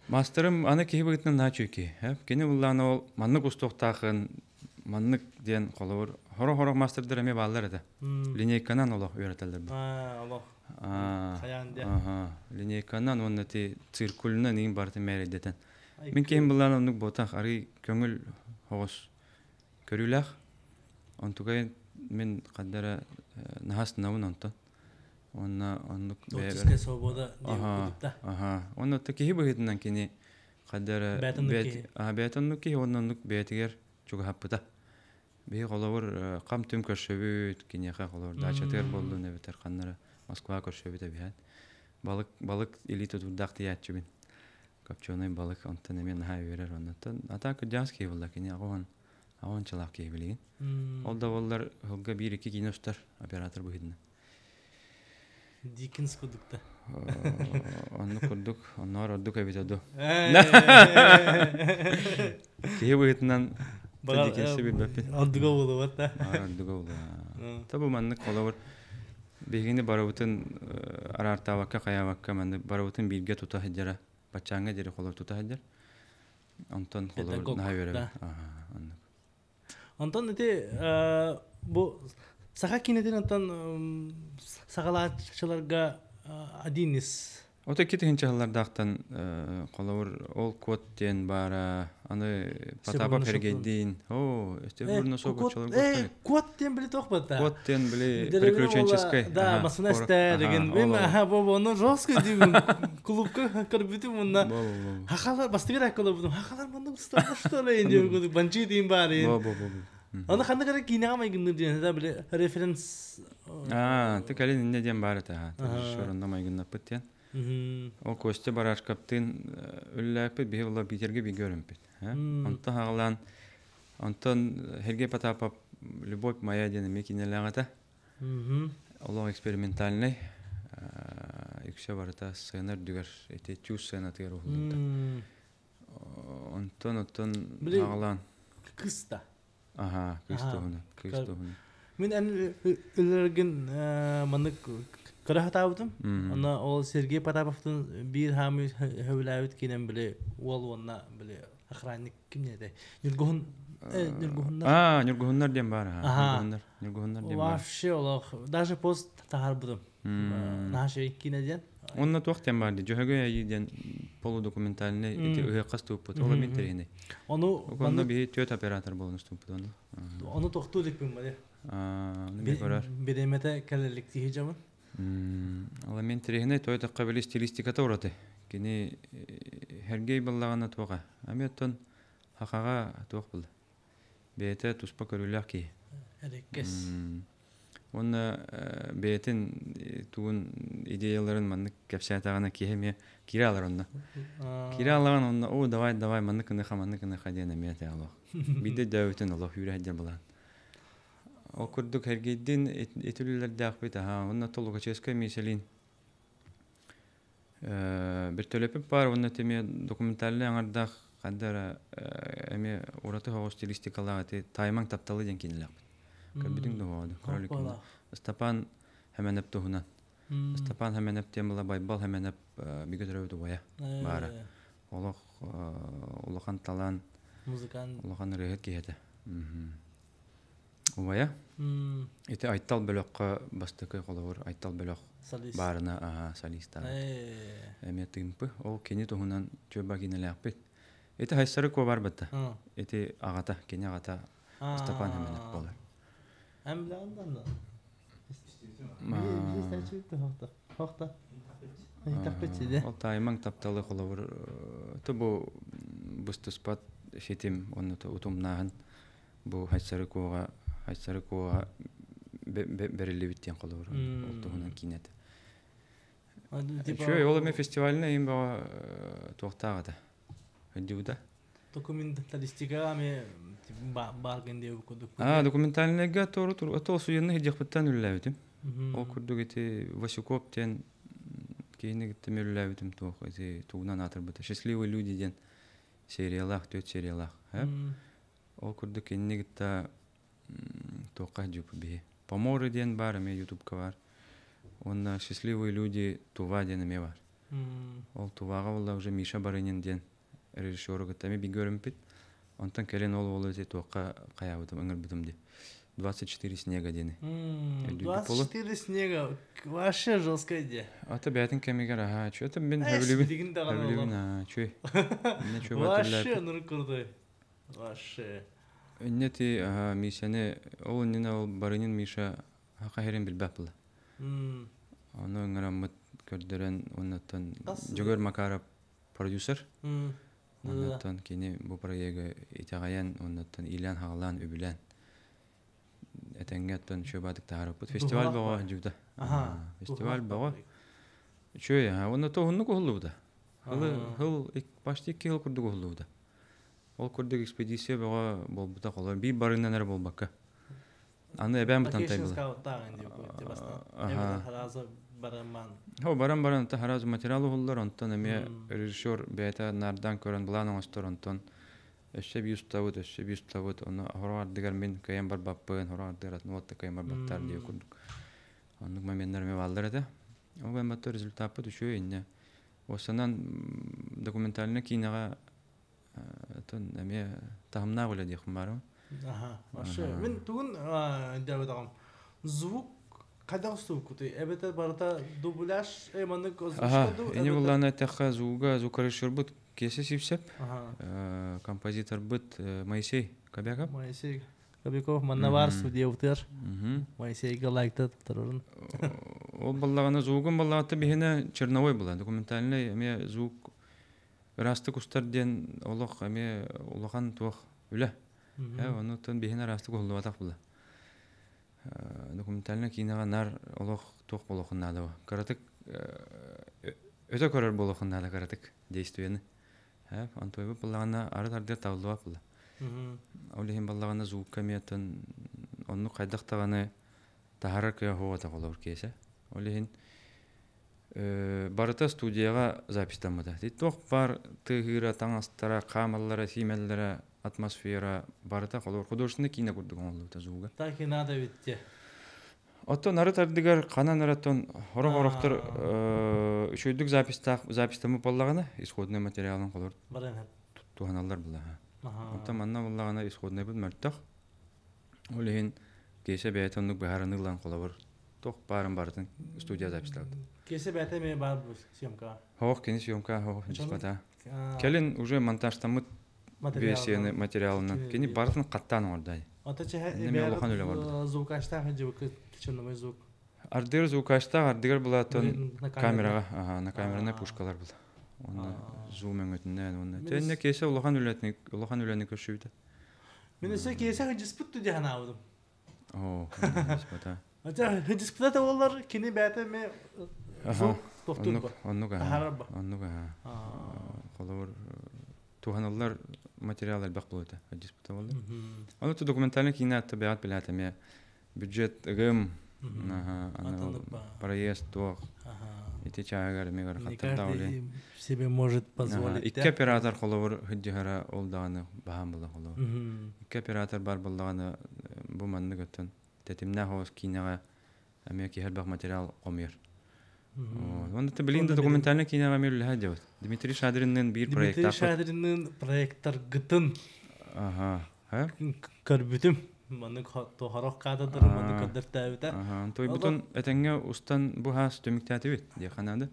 Маастарым аны киһи быһыытынан наһаа үчүгэй киһи. Кини буллаана ол маннык устуохтаахын, маннык диэн холобур хоро-хоро маастардар эмиэ бааллар этэ. Линейканан олох үөрэтэллэр бу.
Олох. Хайаан диэ.
Линейканан уонна ти циркулынан иин барытын мээрэйдэтэн. Мин киһим буллаана оннук буотах арый көҥүл хоҕус көрүүлээх. Онтукай мин ханна эрэ наһаа астынабын онтон. Уонна оннук
Творческая свобода диэн курдук да.
Аха. Уонна киһи быһыытынан кини ханна эрэ бэйэтэ оннук киһи уонна оннук бэйэтигэр чугаһаппыта. Биһи холобур хам-түм көрсөбүт, киниэхэ холобур даачатыгар буоллун эбэтэр ханна эрэ Москва көрсөбүт эбиһээт. Балык балык илии тутуурдаах тиийээччибин. Копченый балык онтон эмиэ наһаа үөрэр оннуттан. А так кырдьаҕас киһи буолла кини аҕыһан чалаах киһи билигин. Ол да буоллар сылга биир-икки киинэ устар оператор быһыытынан.
Диккенс курдук да.
Оннук курдук, онноор ордук эбитэ ду. Киһи быһыытынан Диккенси билбэппин.
Ордуга буолубат да.
Ордуга буолуо. Та бу маннык холобур биһигини барыбытын араартаабакка хайаабакка маннык барыбытын бииргэ тута сылдьара баччааҥҥа диэри холобур тута сылдьар. Онтон холобур наһаа үөрэбин. Оннук.
Онтон ити бу саха киинэтин онтон саҕалааччыларга один из
Ото 2000 сыллардаахтан холобур ол код диэн баара аны Потапов Сергейдиин о
Э, код диэн били туох бата?
Код диэн били приключенческий.
Да, басына истэ деген. Мен аха бу ону жестко деймин. Клубка көрбүтүм мунна. Хахалар бастыгыр аккала хахалар маннык что ли деп банчи дейм бар. Аны ханнык эрэ киинэҕэ майгынныыр диэн да били референс.
Аа, ты кэлин иннэ диэн баар этэ. Режиссер онно майгыннаппыт диэн. Ол Костя Барашкаптыын үллээппит биһи була Питерге бигэ өрөмпүт. Онтон хаалаан онтон Сергей Потапов «Любовь моя» диэн эмиэ киинэлээх этэ. Олох экспериментальный. Үксэ барыта сцена үрдүгэр ити тюз сценатыгар уһуллубута. Онтон оттон хаалаан
кыс да.
Аха, кыыс туһунан, кыыс туһунан.
Мин эн үлэргин маннык кыра хатаабытым. Онно ол Сергей Потаповтун биир хаамыы хөбүлээбит киинэн били уол уонна били охранник ким этэй? Ньургуһун Ньургуһуннар.
Аа, Ньургуһуннар диэн баар. Ньургуһуннар, Ньургуһуннар диэн баар.
Вообще олох даже пост таһаарбытым. Наша киинэ диэн.
Онно туох диэн баар дии? Дьөһөгөй айыы диэн полудокументальный ити ыһыахха устубуппут. Ол эмиэ интэриэһинэй.
Ону
Онно биһи түөрт оператор буолан устубуппут ону.
Ону тохтуу иликпин бали.
Аа, ону көрөр.
Бириэмэтэ кэлэлик тиһи дьабын.
Ал мен тирехне той таққа били стилистиката ураты. Кини хергей баллагана туоға. Аметтон хақаға туох был. Бэйэтэ туспа көрүүлээх киһи.
Эриккес.
Уонна бэйэтин тугун идеяларын маннык кэпсээтаҕына киһи эмиэ киирэ алар онно. Киирэ алаҕын онно оо давай давай маннык ыныха маннык ыныха диэн эмиэ этэ олох. Биирдэ дөбүтүн олох үүрэ сылдьар былаан. Ол курдук Сергейдин итилилэрдээхпит аха уонна Лукачевскай Миселин бөртөлөпүт баар уонна эмиэ документальнай аҥардаах ханна эрэ эмиэ ураты соҕус стилистикалаах ити Таймаҥ тапталы диэн кинилээхпит. Көрбүтүҥ да көрөлүк Степан Хэмэнэп туһунан. Степан Хэмэнэп диэн была Байбал Хэмэнэп бигэ төрөөбүт убайа баара. Олох улахан талаан
музыкант
улахан ырыаһыт киһи этэ. Убайа. Ити Айтал бөлөххө бастакы холобур Айтал бөлөх баарына аха солистаабыт. Эмиэ тыымпы. Ол кини туһунан чөба кинилээхпит. Ити Хайсары куо барбыта. Ити аҕата, кини аҕата Степан Хеменов буолар.
Эн билэҕин да?
Ол тааймаҥ тапталы холобур бу быстыспат ситим онно утумнааһын бу Хайсары куоҕа Хайсары куоҕа бэриллибит диэн холобур ол туһунан киинэтэ. Үчүгэй ол эмиэ фестивальнай иһин бөҕө туохтаах этэ. Өйдүүбүтэ.
Документалистика эми бааргын диэбит курдук.
А документальныйга туору тур суйанна хидиэхпиттэн үлэлээбитим. Ол курдук ити Васюкоп диэн киһини кытта үлэлээбитим туох ити тугунан аатырбыта. Счастливые люди диэн сериялаах, түөрт сериялаах. Ол курдук кинини кытта туохха дьуппут биһи. Поморы диэн баар эмиэ ютубка бар. Уонна Счастливые люди Тува диэн эмиэ бар. Ол Туваҕа буолла уже Миша Барынин диэн режиссеру кытта эмиэ бииргэ өрүмпүт. Онтон кэлин ол уолу ити туохха хайаабытым, ыҥырбытым дии. 24 снега диэни.
24 снега вообще жесткая идея.
Ата бэйэтин кэмигэр аха чү это мин хөбүлүбүн хөбүлүбүн аа чү.
Вообще нур крутой. Вообще.
Инне ти Мишаны ол иннинэ ол Барынин Миша хака херин билбэт була. Ону ыҥыраммыт көрдөрөн оннуттан Дьөгөр Макаров продюсер. Оннуттан кини бу проегы итэҕэйэн оннуттан иилээн-хаҕалаан үбүлээн этэҥҥэ оттон үчүгэй баатык таһаарыппыт. Фестиваль бөҕө дьута. Фестиваль бөҕө. Үчүгэй, уонна тоһуннук уһуллубута. Хыл почти 2 хыл курдук уһуллубута. Ол курдук экспедиция бөҕө буолбута холор биир барыынан эрэ буолбакка. Аны эбээн бытантай была. Хо баран баран та харазы материал уһуллар, онтон эмиэ режиссер бэйэтэ нардан көрөн былаан оҥостор, онтон өссө биир устабыт, өссө биир устабыт, ону хоро ардыгар мин кыайан барбаппын, хоро ардыгар атын уотта кыайан барбаттар диye курдук. Оннук моменттар эмиэ бааллар этэ. Ол гынан результаппыт үчүгэй иннэ. Осанан документальный киинэҕэ Оттон эмиэ таһымнаах үлэ диэхпин баарым.
Аха, вообще. Мин тугун дьабытаҕым. Звук хайдах устубуккутуй? Эбэтэр барыта дубляж, маннык
озвучка ду? Ини буллаана эттэххэ звуга звукорежиссербут Кеся Сивцев, композиторбыт Моисей Кобяков.
Моисей Кобяков манна баар студиябытыгар. Моисейга лайкта туттарарын.
Ол баллаҕына звугун баллаҕата биһиэнэ черновой была, документальный эмиэ звук Ыраастык устар диэн олох эмиэ улахан туох үлэ. Оннуттан биһин ыраастык уһуллубатах була. Документальнай киинэҕэ нар олох туох буолуохун наада кыратык өтө көрөр буолуохун наада кыратык действиены. Онтуойбут буллаҕына арыт ардыгар табыллыбат була. Ол иһин баллаҕына звукка эмиэ оттон оннук хайдах даҕаны таһаарар кыах суох холобур киэсэ. Ол иһин Барыта студияҕа записьтаммыта. Туох баар тыаһыыра, таҥастара, хаамаллара, сиимэллэрэ, атмосфера барыта холобур художественный киинэ курдук оҥоһуллубута звуга.
Так и надо ведь те.
Оттон арыт ардыгар ханан эрэ оттон хорох-орохтор үчүгэйдик записьтаах записьтаммыт буоллаҕына исходный материалын холобур туһаналлар буллаҕа. Оттон манна буоллаҕына исходнайбыт мөлтөх. Ол иһин Кеша бэйэтэ оннук быһаарыныы ылан холобур туох баарын барытын студия записьтаабыт.
Кеша бэйэтэ эмиэ баар бу съемкаҕа?
Хоох кини съемка хоох дьыспата. Кэлин уже монтажтаммыт версияны материалынан кини барытын хаттаан оҥордо.
Ата чэһэ улахан үлэ барбыта. Звукачтаах дьыбыкы черновой звук.
Ардыгар звукачтаах, ардыгар булааттан камераҕа, аха, на камераны пушкалар була. Онно зум өҥөтүнэн уонна тэннэ киэсэ улахан үлэтини улахан үлэни көрсүбүтэ.
Мин өссө киэсэ хыдьыспыт ту диэн аабытым.
Оо, хыдьыспата.
Ача хыдьыспыта да боллар кини бэйэтэ ме
звук тохтуур оннук аха. Оннук аха. Холобур туһаныллар материал элбэх буолута хыдьыспыта боллар. Ону документальный киинэ атта бэйэт билээтэ эмиэ бюджет ыгым проезд туох ити чааһыгар эмигэр хаттарда
себе может позволить
икки оператор холобур сылдьыһара ол даҕаны баһаам була холобур икки оператор бар буоллаҕына бу маннык өттүн тэтимнээх оҕус киинэҕэ эмиэ киһи элбэх материал хомуйар Онно билин да документальный киинэҕэ эмиэ үлэлэһэ дьабыт. Дмитрий Шадринныын биир
проекттаахпыт. Дмитрий Шадринныын проекттаргытын көрбүтүм. Маннык хорох кадрдары маннык көрдөртөөбүтэ.
Тойбутун этэҥҥэ устан бу хаас түмүктээтибит диэххэ наада.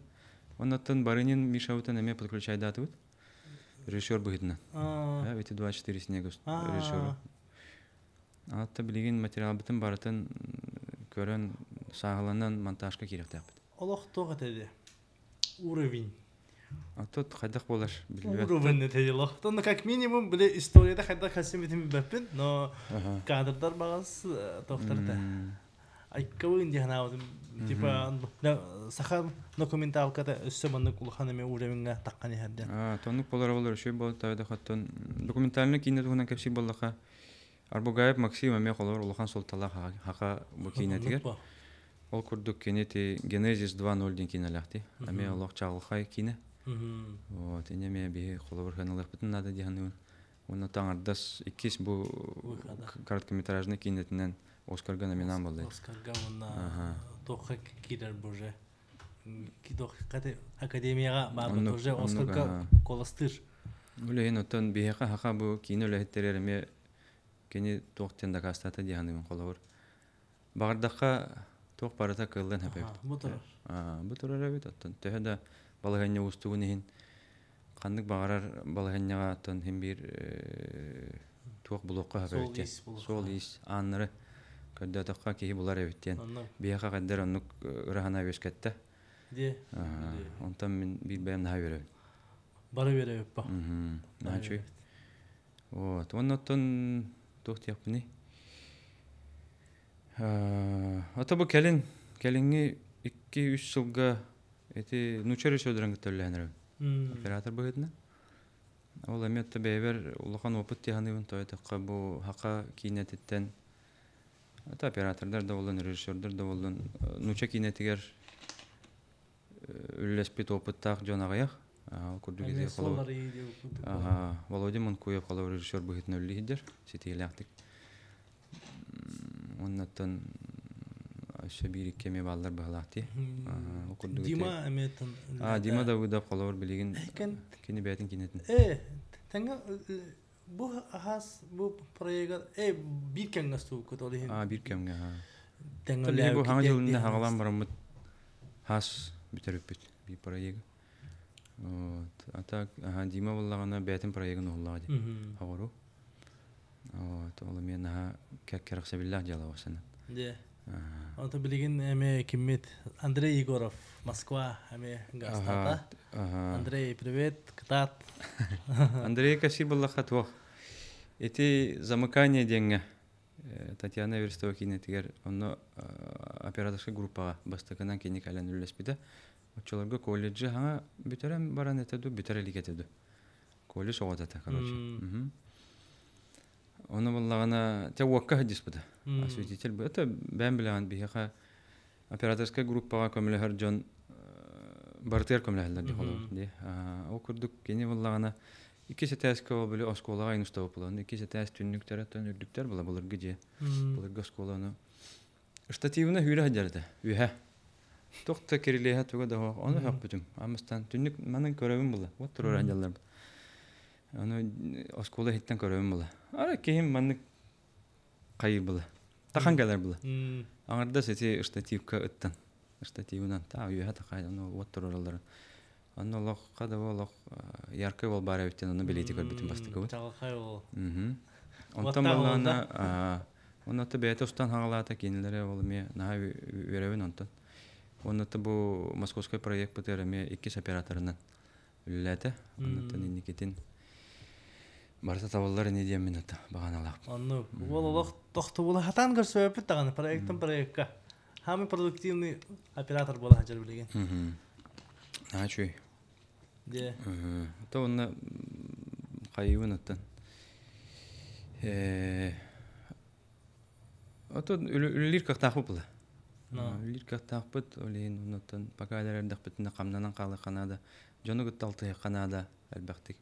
Оннуттан Барынин Мишабытын эмиэ подключайдаатыбыт. Режиссер быһыытынан. Эти 24 снега режиссер. Атта билигин материалбытын барытын көрөн, сааһыланан монтажка киириэхтээхпит.
Олох туох этэ уровень.
А тут хайдах буолар
билбэт. Уровень это дело. Ну, как минимум, били историяда хайдах хасимитин билбэппин, но кадрдар багас тохтарда. Айкабын диһанаабытым типа саха документалката өссө маннык улахан эме уровеньга таххан иһэрден.
А, тоннук болар болар үчүгэй буолар тавда хаттан документальный киинэ туһунан кэпсиир буоллаха Арбугаев Максим эмиэ холобур улахан суолталаах хака бу киинэтигэр. Ол курдук кини ти Генезис 2.0 диэн киинэлээхти. Эмиэ олох чаҕылхай киинэ. Вот, ини эмиэ биһи холобур ханалыахпытын наада дии саныыбын. Уонна таҥардас иккис бу короткометражный киинэтинэн Оскарга номинант буолла.
Оскарга уонна туохха киирэр боже. Академияҕа баар уже Оскарга куоластыыр.
Үлэһин оттон биһиэхэ хаха бу киинэ үлэһиттэригэр эмиэ кини туох диэн дакаастаата дии саныыбын холобур. Баҕардахха туох барыта кыаллан эбит.
Бу турар.
Бу турар эбит. Оттон төһө да балаһыанньа уустугун иһин ханнык баҕарар балаһыанньаҕа оттон иһин биир туох булуохха сөп эбит диэн. Суол-иис ааннары көрдөөтөххө киһи булар эбит диэн. Биһиэхэ хайдар оннук ыра санаа үөскэттэ.
Дии.
Онтон мин биир бэйэм наһаа үөрэбин.
Бары үөрэбит ба.
Наһаа үчүгэй. Вот. Уонна оттон туох диэхпиний? Ото бу кэлин, кэлиҥҥи 2-3 сылга ити нуучча режиссердарын кытта үлэлэһэн эрэбин. Оператор быһыытынан. Ол эмиэ отто бэйэбэр улахан опыт тиһаныыбын тоойотоххо бу хака киинэтиттэн это оператордар да буоллун, режиссердар да буоллун нуучча киинэтигэр үлэлэспит опыттаах дьон аҕыйах. Ол курдук ити холобур Володя Монкуев холобур режиссер быһыытынан үлэлии сылдьар ситиһиилээхтик. Оннуттан өссө биир икки эмиэ бааллар быһалаах дии. Ол курдук
Дима эмиэ
А, Дима Давыдов холобур билигин кини бэйэтин кинэтин.
Э, тэҥҥэ бу хас бу проегар э биир кэмҥэ сууккут ол иһин.
А, биир кэмҥэ. Тэҥҥэ бу хаҥа дьылында хаҕалаан бараммыт хас бүтэрүппүт биир проегы. Вот. А так, аха, Дима буоллаҕына бэйэтин проегын уһуллаҕа дии. Оҕору. Вот, ол эмиэ наһаа кэрэхсэбиллээх дьыала буолсана.
Дьэ. Онто билигин эмиэ киммит Андрей Егоров, Москва эмиэ гастата. Андрей, привет, кытаат.
Андрей кэсии буллахха туох. Ити замыкание диэҥҥэ Татьяна Эверстова киинэтигэр онно операторскай группаҕа бастакынан кини кэлэн үлэлэспитэ. Оччолорго колледжы хаҥа бүтэрэн баран этэ дуу, бүтэр илик этэ дуу. Колледж оҕото этэ, короче. Ону буллаҕына, те уокка сылдьыспыта. Осветитель это бэйэм билэҕин биһиэхэ операторскай группаҕа көмөлөһөр дьон барытыгар көмөлөһөллөр дии холобур дии. Ол курдук кини буллаҕына иккис этээскэ ол били оскуолаҕа инустабы булан иккис этээс түннүктэрэ тон үрдүктэр була былыргы дьиэ былыргы оскуоланы Штативына сүүрэ сылдьар этэ, үөһэ. Туох да кирилиэһэ туга да суох. Ону сөхпүтүм. Амыстан түннүк манан көрөбүн була. Вот туруора сылдьаллар. Ону оскуола иһиттэн көрөбүн була. Ара киһим маннык хайыр була. Тахан кэлэр була. Аҥардас ити штативка ыттан. Штативынан та үөһэ такай ону вот туруоралларын. Онно олох хада олох яркай бол баар эбиттен ону билиити көрбүтүм бастакыбыт.
Чаҕылхай ол.
Онтон баллаана. Онно бэйэтэ устан хаҥалаата кинилэри ол эмиэ наһаа үөрэбин онтон. Онно бу московскай проект бытыар эмиэ иккис операторынан үлэлээтэ. Оннуттан инникитин барыта табыллар ини диэммин ата баҕаналаах.
Онну ол олох тохтобула хатан көрсөппүт даҕаны проекттан проектка. Самый продуктивный оператор буола сылдьар билигин.
Наһаа үчүгэй.
Дьэ.
То онно хайыбын оттон. Отон үлэлиир кыахтаахпыт була. Үлэлиир кыахтаахпыт, ол иһин оннуттан пока эрдэхпитинэ хамнанан хаалыахха наада, дьону кытта алтыһыахха наада элбэхтик.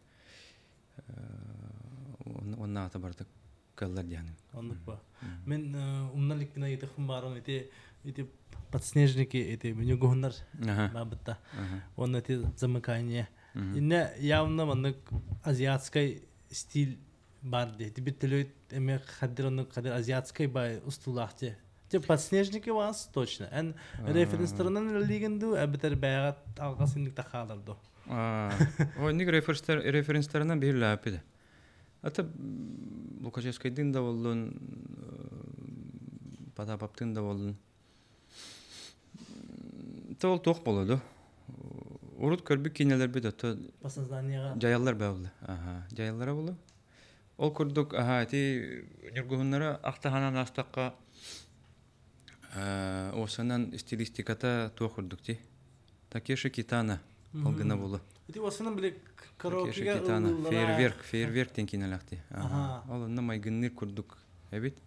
Оннааҕыта барыта кыаллар диэхиним.
Оннук ба. Мен умнан иликпин ыйытыхпын баарым ити ити подснежники ити менюгуһуннар баабытта. Уонна ити замыкание. Инне явно маннык азиатскай стиль бар дии. Тибит төлөйт эме хаддыр оннук хадыр азиатскай бай устуулаах те. Те подснежники вас точно. Эн референстарынан үлэлиигин дуу, эбэтэр бэйэҕэ алҕас инник тахаалар дуу?
Оннук референстарынан биир лааппыт. Ата Лукашевскайдыын да боллун, Потаповтыын да боллун. Ол туох боло ду? Урут көрбүт киинэлэрбит ото дьайаллар баалла. Аха, дьайаллара болу. Ол курдук, аха, ити ньургуһуннары ахтаһанан астакка осанан стилистиката туох курдук ти. Такеши Китана ол гына болу.
Ити осанан били
караокега Китана, фейерверк, фейерверк тен кинелахти. Ага. Ол онно майгынныр курдук эбит.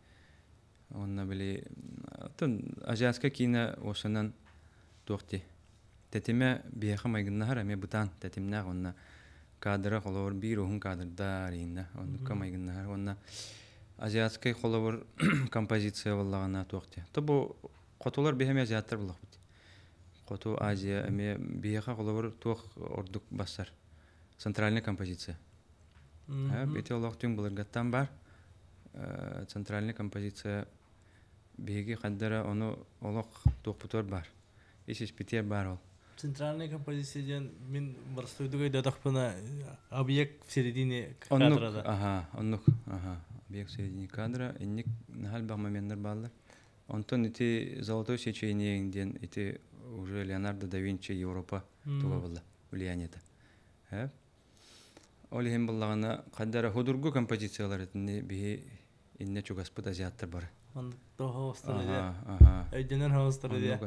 Онно били оттон азиатскай киинэ осанан туох ти. Тэтимэ биһиэхэ майгыннаһар эмиэ бытаан тэтимнээх онно кадра холобур биир уһун кадрдар ииннэ оннукка майгыннаһар уонна азиатскай холобур композиция буоллаҕына туох ти. То бу хотулар биһи эмиэ азиаттар буоллахпыт. Хоту Азия эмиэ биһиэхэ холобур туох ордук бассар. Центральная композиция. Ити олох түҥ былыргаттан бар. Центральная композиция биһиги хандара ону олох туохпутугар бар. Ис испитиэр бар ол.
Центральная композиция диэн мин боростуойдук өйдөтөхпүнэ объект в середине кадра да.
Аха, оннук, аха. Объект в середине кадра. Инник наһаа элбэх моменттар бааллар. Онтон ити «Золотой сечение» диэн ити уже Леонардо да Винчи Европа туга буолла влияниета. Ол иһин буллаҕына хаддара худургу композициялар итини биһи инне чугаспыт азиаттар бары.
Оннук тоһоостор дии. Өйдөнөр хоостор дии.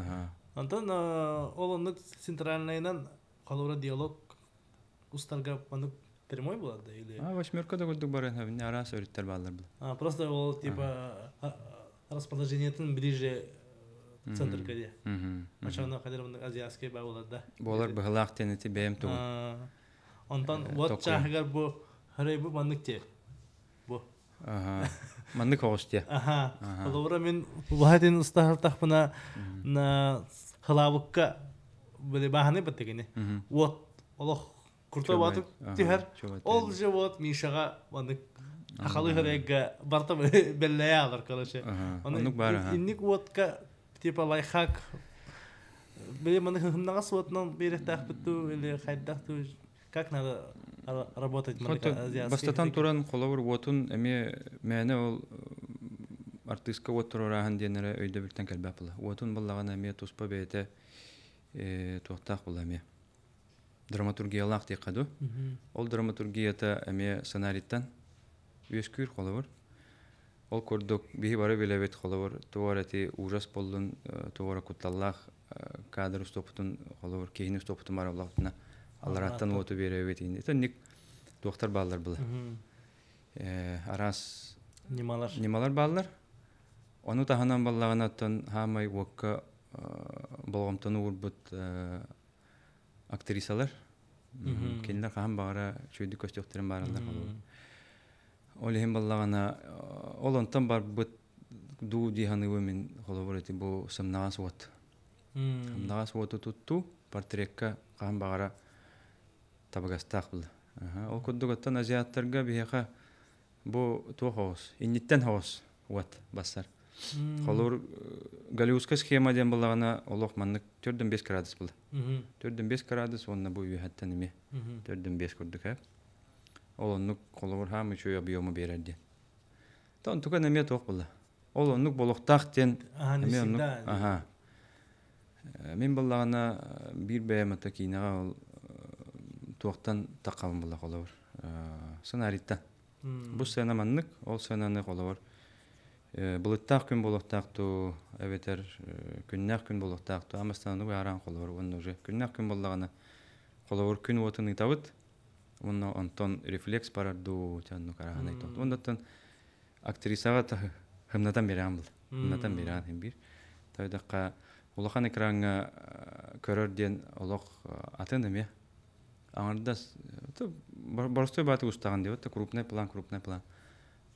Онтон ол оннук центральнайынан холобура диалог устарга маннык прямой буолар да или
А восьмерка да курдук баран араас өрүттэр бааллар был.
А просто ол типа расположениетын ближе центрга дии. Очоно кадыр мындык азиатский ба болар да.
Болар быһылаах тенити бэйэм тугу.
Онтон вот чааһыгар бу хөрөй бу маннык те. Бу.
Маннык оҕус те.
Аха. Холобура мин убаһатын устаһартахпына на хылаабыкка били баһаны баттыгини. Вот олох курта батып түһэр. Ол же вот Мишаға маннык хахалы хөрөйгө барта беллэйэ алар короче.
Оннук бар.
Инник уотка типа лайфхак били маны хымнаҕас уотунан биэрэхтээхпит или хайдах туу как надо работать
Бастатан туран холобур уотун эмиэ мээнэ ол артыыска уот туруорааһын диэн эрэ өйдөбүлтэн кэлбэт була. Уотун буллаҕына эмиэ туспа бэйэтэ туохтаах була эмиэ. Драматургиялаах диэххэ дуу. Ол драматургията эмиэ сценарийтан үөскүүр холобур. Ол курдук биһи бары билэбит холобур туора эти ужас боллун туора кутталлаах кадр устуоппутун холобур киһини устуоппутун бары буллахпытына аллараттан уоту биэрэбит итинник туохтар бааллар была. Араас
ньымалар
ньымалар бааллар. Ону таһынан баллаҕына оттон хаамай уокка болҕомтону уурбут актрисалар кинилэр хаһан баҕара үчүгэйдик көстүөхтэрин баараллар. Ол иһин баллаҕына ол онтон барбыт дуу дии саныыбын мин холобур ити бу сымнаҕас уот. Сымнаҕас уоту туттуу портретка хаһан баҕара табыгастаах була. Ол курдук оттон азиаттарга биһиэхэ бу туох оҕус инниттэн оҕус уот бассар. Холобур голливудская схема диэн буллаҕына олох маннык 4-5 градус була. 4-5 градус уонна бу үөһэттэн эмиэ 4-5 курдук ээ. Ол оннук холобур хаам үчүгэй объему биэрэр диэн. Онтукан эмиэ туох була. Ол оннук болохтаах диэн эмиэ оннук. Аха. Мин буллаҕына биир бэйэм ата киинэҕэ ол туохтан таххабын булла холобур. Сценарийтан. Бу сцена маннык, ол сценаны холобур былыттаах күн буолуохтаах дуу, эбэтэр күннээх күн буолуохтаах дуу, амастананы быһааран холобур уонна уже күннээх күн буоллаҕына холобур күн уотун ыытабыт, уонна онтон рефлекс барар дуу, оннук арааһынай тохту. Оннуттан актрисаҕа хымнатан бирэҕин был. Хымнатан бирэҕин хим биир. Тойдохха улахан экраҥҥа көрөр диэн олох атын эмиэ. Аҥардас боростой бааты устаҕын диэбит крупный план, крупный план.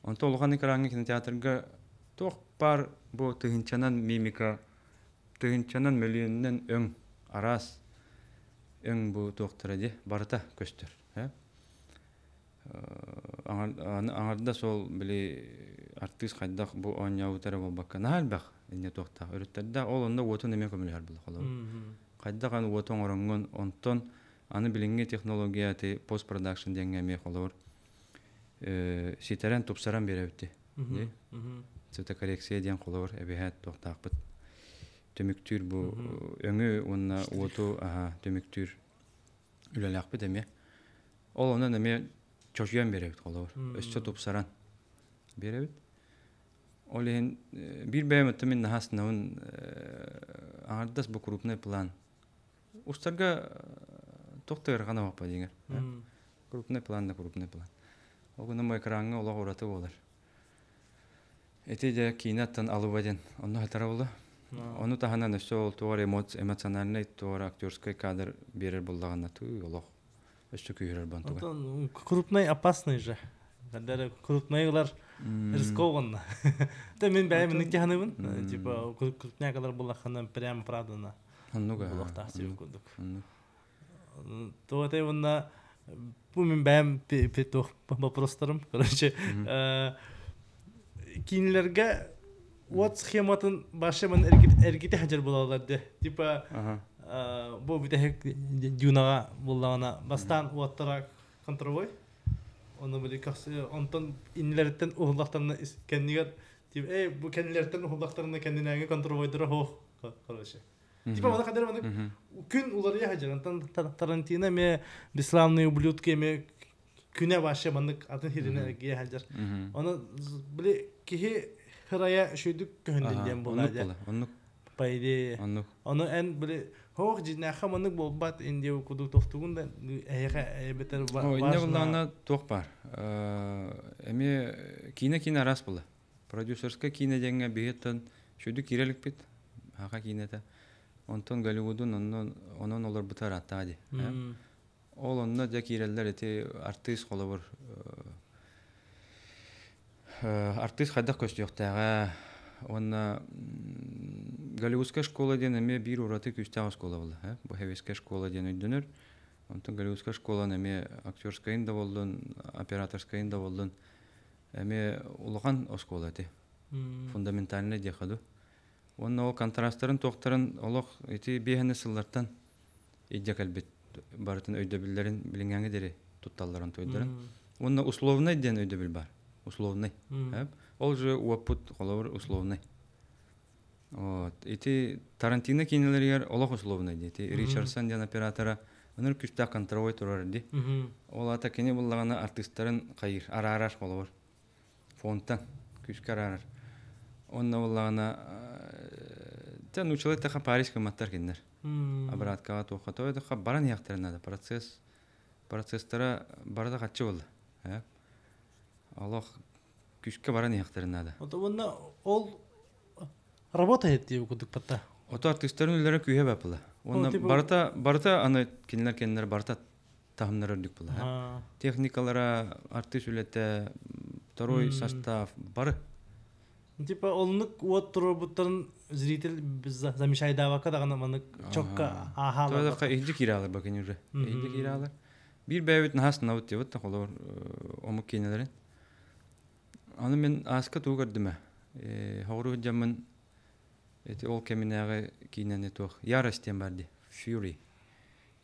Онто улахан экраҥҥа кинотеатрга туох баар бу тыһыынчанан мимика, тыһыынчанан мөлүйүөнүнэн өҥ, араас өҥ бу туохтара дии барыта көстөр. Аҥардас ол били артыыс хайдах бу оонньообута эрэ буолбакка наһаа элбэх инньэ туохтаах өрүттэрдээх ол онно уотун эмиэ көмөлөһөр буолла холобур. Хайдах аны уоту оҥороҥҥун онтон аны билиҥҥи технология ити постпродакшн диэҥҥэ эмиэ холобур ситэрэн тупсаран биэрэбит дии. Цветокоррекция диэн холобур эбиһээт туохтаахпыт түмүктүүр бу өҥү уонна уоту аха түмүктүүр үлэлээхпит эмиэ. Ол онон эмиэ чочуйан биэрэбит холобур. Өссө тупсаран биэрэбит. Ол иһин биир бэйэм өттө мин наһаа астынабын аҥардас бу крупный план. Устарга туох да ыарахан оһохпо дьиҥэр. Крупный план да крупный план. Ол гынан бу экраҥҥа олох ураты буолар. Ити дьэ киинэ аттан алыба диэн онно хатара буолла. Ону таһынан өссө ол туох эрэ эмоциональнай туох эрэ актерскай кадр биэрэр буоллаҕына тыы олох өссө күүһүрэр бантуга.
Онтон крупный опасный же. Когда крупный ылар рискованно. Та мин бэйэм инник тиһаныбын. Типа крупнякалар буллаххына прямо правдана.
Оннук
Булуохтаах сибин курдук. Туотай уонна бу мин бэйэм туох вопростарым. Короче, кинилэргэ уот схематын башеман эргите хадьар булалар де. Типа бу бүтэһик дюнаҕа буллаҕына бастаан уоттара контровой. Ону били онтон иннилэриттэн уһуллахтарына кэннигэр типа эй бу кэннилэриттэн уһуллахтарына кэннинээҥи контровойдара хоох короче. Типа оны кадыр оны күн уларыйа хаджар. Онтон Тарантино эмиэ бесславные ублюдки эмиэ күнэ вообще маннык атын хиринэ эргийэ хаджар. Оны били киһи хырая шүйдүк көһүндүн диэн буолла дьэ.
Оннук.
По идее.
Оннук.
Ону эн били хоох дьиннээххэ маннык буолбат индия кудук тохтугун да эһиэхэ эбэтэр
Инне буллаҕына туох баар. Эмиэ киинэ-киинэ араас буолла. Продюсерскай киинэ диэҥҥэ биһиэттэн сүдү киирэ иликпит, саха киинэтэ. Онтон Голливудун онон, онон олорбута ырааттаҕа дии. Ол онно дьэ киирэллэр ити артыыс холобур артыыс хайдах көстүөхтээҕэ уонна Голливудская школа диэн эмиэ биир ураты күүстээх оскуола буолла. Бу Хевиская школа диэн өйдөнөр. Онтон Голливудская школаны эмиэ актерскайын да буоллун, операторскайын да буоллун эмиэ улахан оскуола ити. Фундаментальный диэхэ дуу. Уонна ол контрастарын туохтарын олох ити биэһэни сыллартан илдьэ кэлбит барытын өйдөбүллэрин билиҥҥээҥи диэри тутталларын туйдарын. Уонна условнай диэн өйдөбүл бар. Условный. Ол же уоппут холобур условный. Вот. Ити Тарантино киинэлэригэр олох условный дии. Ити Ричардсон диэн оператора ыныр күстээх контровой турар дии. Ол аата кини буллаҕына артыыстарын хайыыр, араарар холобур. Фонтан күүскэ араарар. Онно буллаҕына дьэ нуучалыы эттэххэ Париж гымматтар кинилэр. Обраткаҕа туохха тоҕо диэтэххэ баран иһиэхтэрин наада. Процесс процесстара барыта хаччы буолла. Олох күүскэ баран иһиэхтэрин наада.
Уонна ол работает диэбит курдук батта.
Ото артыыстарын үлэлэрэ күүһэ бапыла. Уонна барыта барыта аны кинилэр кэннилэр барыта таһымнара үрдүк була. Техникалара, артыыс үлэтэ, второй состав бары.
Типа олнук уот туруорбуттарын зритель замечайдаабакка даҕаны маннык чокка ааһаалар.
Тоҕо иһдьи киирэ бакын уже. Иһдьи киирэ Биир бэйэбит наһаа сынабыт диэбит да холобур омук киинэлэрин. Аны мин ааска тугу көрдүм ээ. Хоҕуруу сылдьаммын ити ол кэминээҕи киинэни туох Ярость диэн баар дии. Fury.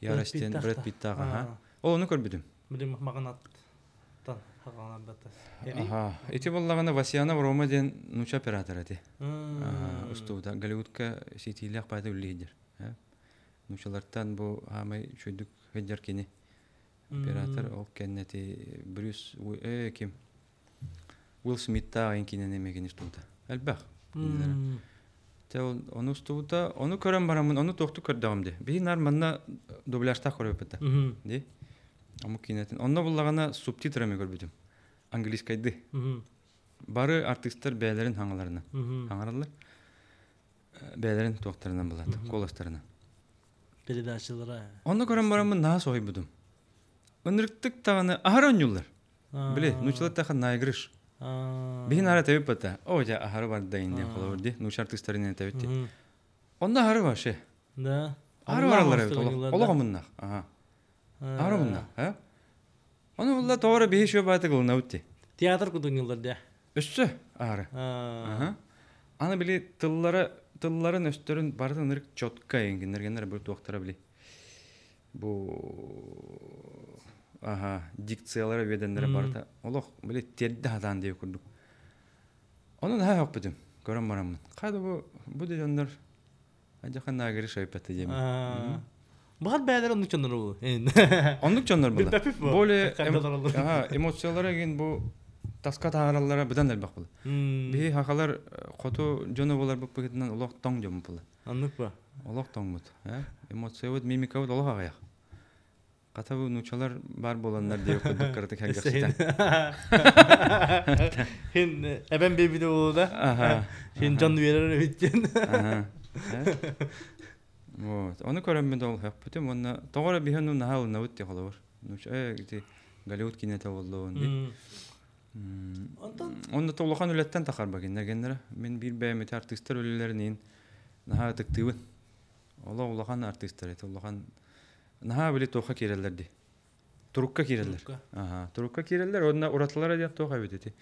Ярость диэн Брэд Питтаах аха. Ол ону көрбүтүм.
Билим маҕанаттан. Хагаланбата.
Аха. Ити боллагана Васьянов Рома диэн нууча оператор эти. Устубута. Голливудка ситиилээх баайда үллиһидер. Нуучалартан бу хаамай үчүгдүк хыдьар кини. Оператор ол кэннэти Брюс ким Уилл Смиттаах ин кинини эмиэ кини устубута. Элбэх. Те ону устубута, ону көрөн бараммын, ону туохтук көрдөҕүм дии. Биһи нар манна дубляжтаах көрөбүт да. Ди. Омук киинэтин. Онно буллаҕына субтитрами көрбүтүм. Английскайды. Бары артистар бэйэлэрин хаҥаларынан хаҥараллар. Бэйэлэрин туохтарынан булат, куоластарынан.
Передачалара.
Онно көрөн бараммын наһаа соһуйбутум. Ынырыктык даҕаны аһары оонньууллар. Били, нуучалар тахан наигрыш. Биһин аара тэбит бата. О, дьэ, аһары барда инде холобур ди. Нууча артыыстарынан тэбит ди. Онно аһары вообще.
Да.
Аһары бараллар эбит. Олох омуннах. Ага. Аһары омуннах. Э? Ону булла тоҕо биһи шо бааты кылынабыт ди.
Театр кудуҥҥылар дэ.
Өссө аһары. Ага. Аны били тыллара тылларын өстөрүн барытын ырык четко эҥгиннергеннер бу туохтара били бу аха дикциялара үөдэннэрэ барыта олох били тиэрдэ хатаан диэ курдук. Ону наһаа хоппутум көрөн бараммын. Хада бу бу дьоннор адьахан наагыры шайпатты диэмин.
Баҕар бээлэр оннук дьоннор буолу.
Оннук дьоннор була. Более эмоциялара ген бу таска таһаараллара быдан элбэх була. Биһи хахалар хоту дьоно болар буппутунан олох тоҥ дьон була.
Оннук ба.
Олох тоҥмут. Эмоциябыт, мимикабыт олох аҕыйах. Хата бу нуучалар бар буоланнар диэбит курдук кыратык хэггэхситэн.
Хин эбэм биэбитэ буолу да. Хин дьон үөрэр эбит диэн.
Вот. Ону көрөммүн ол хөппүтүм уонна тоҕо эрэ биһи ону наһаа ылынабыт дии холобур. Нууча ити Голливуд киниэтэ буоллун дии.
Онтон
Онно улахан үлэттэн тахарба кинилэр Мин биир бэйэм ити артыыстар үлэлэрин наһаа ытыктыыбын. Олох улахан артыыстар это улахан наһаа били туохха киирэллэр дии. Турукка киирэллэр. Аха, турукка киирэллэр уонна уратылара диэн туох эбит ити.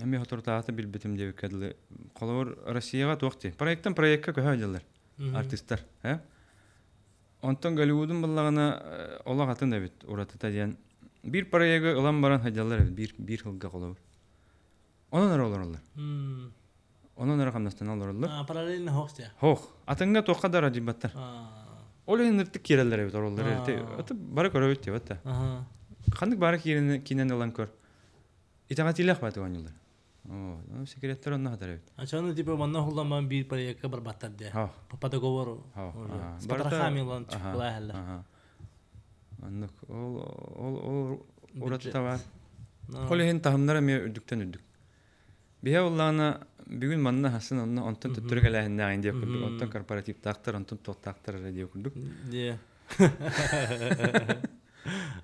Эми соторутааҕыта билбитим диэбиккэ дылы. Холобур, Россияҕа туох дии. Проекттан проекка көһө дьыллар артыыстар. Э? Онтон Голливудун буллаҕына олох атын эбит уратыта диэн. Биир проегы ылан баран сылдьаллар эбит биир биир сылга холобур. Онон эрэ олороллор. Онон эрэ хамнастанан олороллор.
Параллельно хоох дии.
Хоох. Атыҥҥа туохха да радьыбаттар. Ол иһин ыртык киирэллэр эбит ороллор. Аты бары көрөбүт диэбит да. Ханнык бары киинэн ылан көр. Итэҕэтиилээх бааты оонньуулар. Оо, секреттер онно хатар эбит.
Ачаны типа манна хулламан биир проекка барбаттар дии. По договору. С потрохами ылан чукулаахаллар.
Оннук ол ол ол уратыта бар. Ол иһин таһымнара эмиэ үрдүктэн үрдүк. Биһэ уллаана бүгүн манна хасын онно онтон төттөрү кэлээһиннээҕин диэх курдук, онтон корпоративтаахтар, онтон туохтаахтар эрэ диэх курдук.
Дьэ.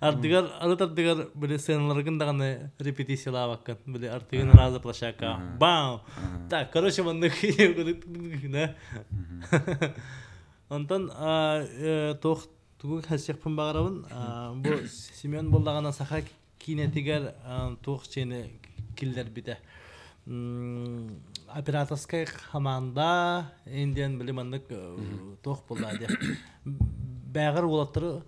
Ардыгар, арыт ардыгар били сценаларгын даҕаны репетициялаабаккын. Били артыгын раза площадка. Бам! Так, короче, маннык да. Онтон туох тугу хасыахпын баҕарабын. Бу Семен буоллаҕына саха киинэтигэр туох чиэни киллэрбитэ. Операторскай хамаанда индиан били маннык туох буолла диэх. Бээҕэр уолаттары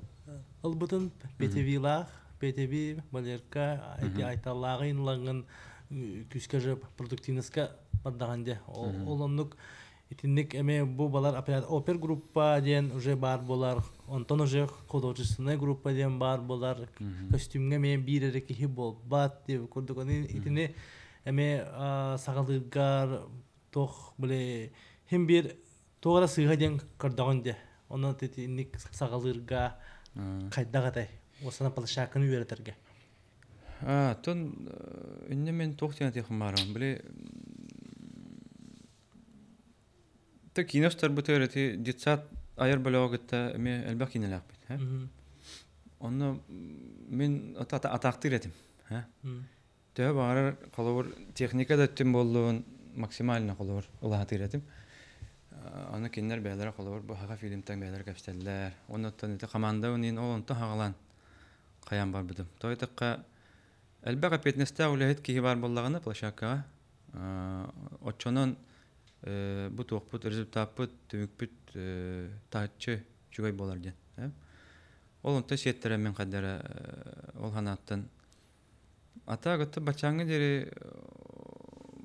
ылбытын ПТВ-лаах, ПТВ, Валерка, Айталлааҕы инлаҥын күүскэ же продуктивностька бардаҕан дьэ. Ол оннук Итинник эмиэ бу балар опер группа диэн уже баар буолар, онтон уже художественная группа диэн баар буолар, көстүүмҥэ эмиэ биир эрэ киһи буолбат диэбит курдук. Аны итини эмиэ саҕалыыргар туох били хим биир туох эрэ сыыһа диэн көрдөҕүн дии. Онон итинник саҕалыырга хайдах этэй? Уосана площадканы үөрэтэргэ.
Оттон инньэ мин туох диэн этиэхпин баарым. Били Тэ киинэ устарбытыгар ити детсад айар бөлөҕө кытта эмиэ элбэх киинэлээхпит. Онно мин атаахтыыр этим. Төһө баҕарар холобур техника да өттүн буоллун максимально холобур улаатыыр этим. Аны кинилэр бэйэлэрэ холобур бу саха фильмтэн бэйэлэрэ кэпсэтэллэр. Оннуттан ити команда иин ол онтон хаҕалаан хайаан барбытым. Тоҕо диэтэххэ элбэх эппиэтинэстээх үлэһит киһи баар буоллаҕына площадкаҕа Оччонон бу туохпут результаппыт, түмүкпүт таһыччы үчүгэй буолар диэн. Ол онтон сиэттэрэн мин хайдара ол санааттан Ата гытта баччааҥҥа диэри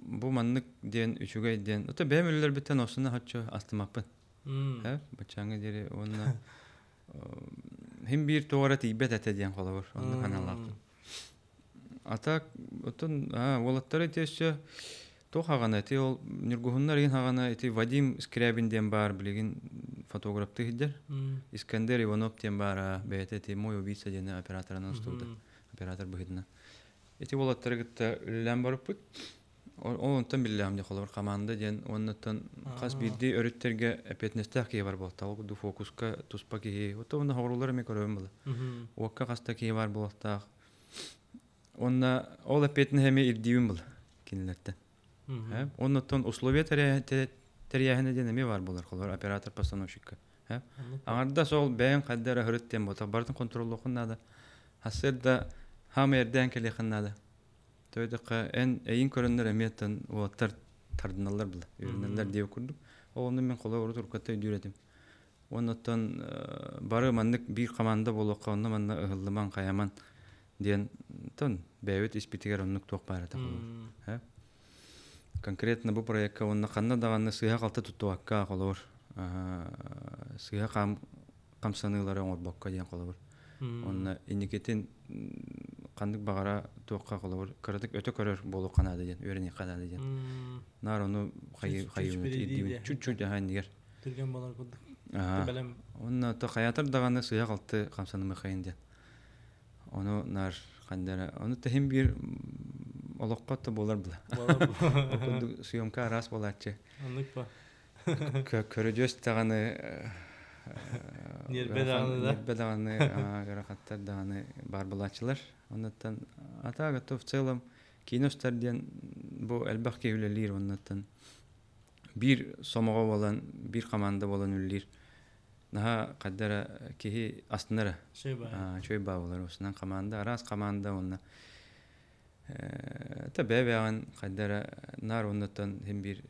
бу маннык диэн үчүгэй диэн. Ото бэйэм үлэлэрбиттэн осуна хаччы астымаппын. Э, баччааҥҥа диэри уонна хим биир туора тиийбэт этэ диэн холобур. Оннук аналаахпын. Ата оттон уолаттары ити өссө туох аҕана ити ол Ньургуһуннар иһин аҕана ити Вадим Скрябин диэн баар билигин фотографтыы сылдьар. Искандер Иванов диэн баара бэйэтэ ити мой убийца диэн операторынан устубута. Оператор быһыытынан. Ити уолаттары кытта үлэлээн барыппыт. Ол онтон биллэҕим дьэ холобур команда диэн уоннаттан хас биирдии өрүттэргэ эппиэтинэстээх киһи бар буолта. Ол курдук фокуска туспа киһи. Ото уонна хоҕуруулар эмиэ көрөбүн була. Уокка хаста киһи бар буолуохтаах. Уонна ол эппиэтинэһи эмиэ ирдиибин була кинилэртэн. Оннуттан условия тэрийээһинэ диэн эмиэ баар буолар холобур оператор постановщикка. Аҥардас ол бэйэҥ хайда эрэ ыһырыт диэн буолтах барытын контроллуоххун наада. Сарсыарда хаама эрдээн кэлиэххин наада. Төйдөккө эн эйин көрөннөр эмиэ оттон уолаттар тардыналлар була, үөрэнэллэр диэбит курдук. Ол онно мин холобур уруккатта өйдүүр этим. Уонна оттон бары маннык биир команда буолуохха онно манна ыһыллымаҥ хайаман диэн тон бэйэбит испитигэр оннук туох баар этэ холобур. Конкретно бу проекка уонна ханна даҕаны сыыһа-халты туттубакка холобур сыыһа хаам хамсаныылары оҥорбокко диэн холобур. Онно инникитин ханнык баҕара туохха холобур кыратык өтө көрөр буолуохха наада диэн үөрэниэххэ наада диэн. Наар ону хайыы хайыы чуть-чуть аха иннигэр.
Түргэн болар курдук.
Бэлэм. Онно то хайатар даҕаны сыыһа-халты хамсанымыхайын диэн. Ону наар хандара ону тэһин биир олоххо то буолар була. Ол курдук съемка араас буолааччы.
Оннук ба.
Көрүдьүөс даҕаны
Ньиэрбэ даҕаны да.
Ньиэрбэ даҕаны ыарахаттар даҕаны баар буолааччылар. Оннуттан ата готов в целом киинэ устар диэн бу элбэх киһи үлэлиир оннуттан биир сомоҕо буолан биир команда буолан үлэлиир наһаа хайда эрэ киһи астынара үчүгэй баа буолар устунан команда араас команда уонна та бэйэ-бэйэҕин хайда эрэ наар оннуттан син биир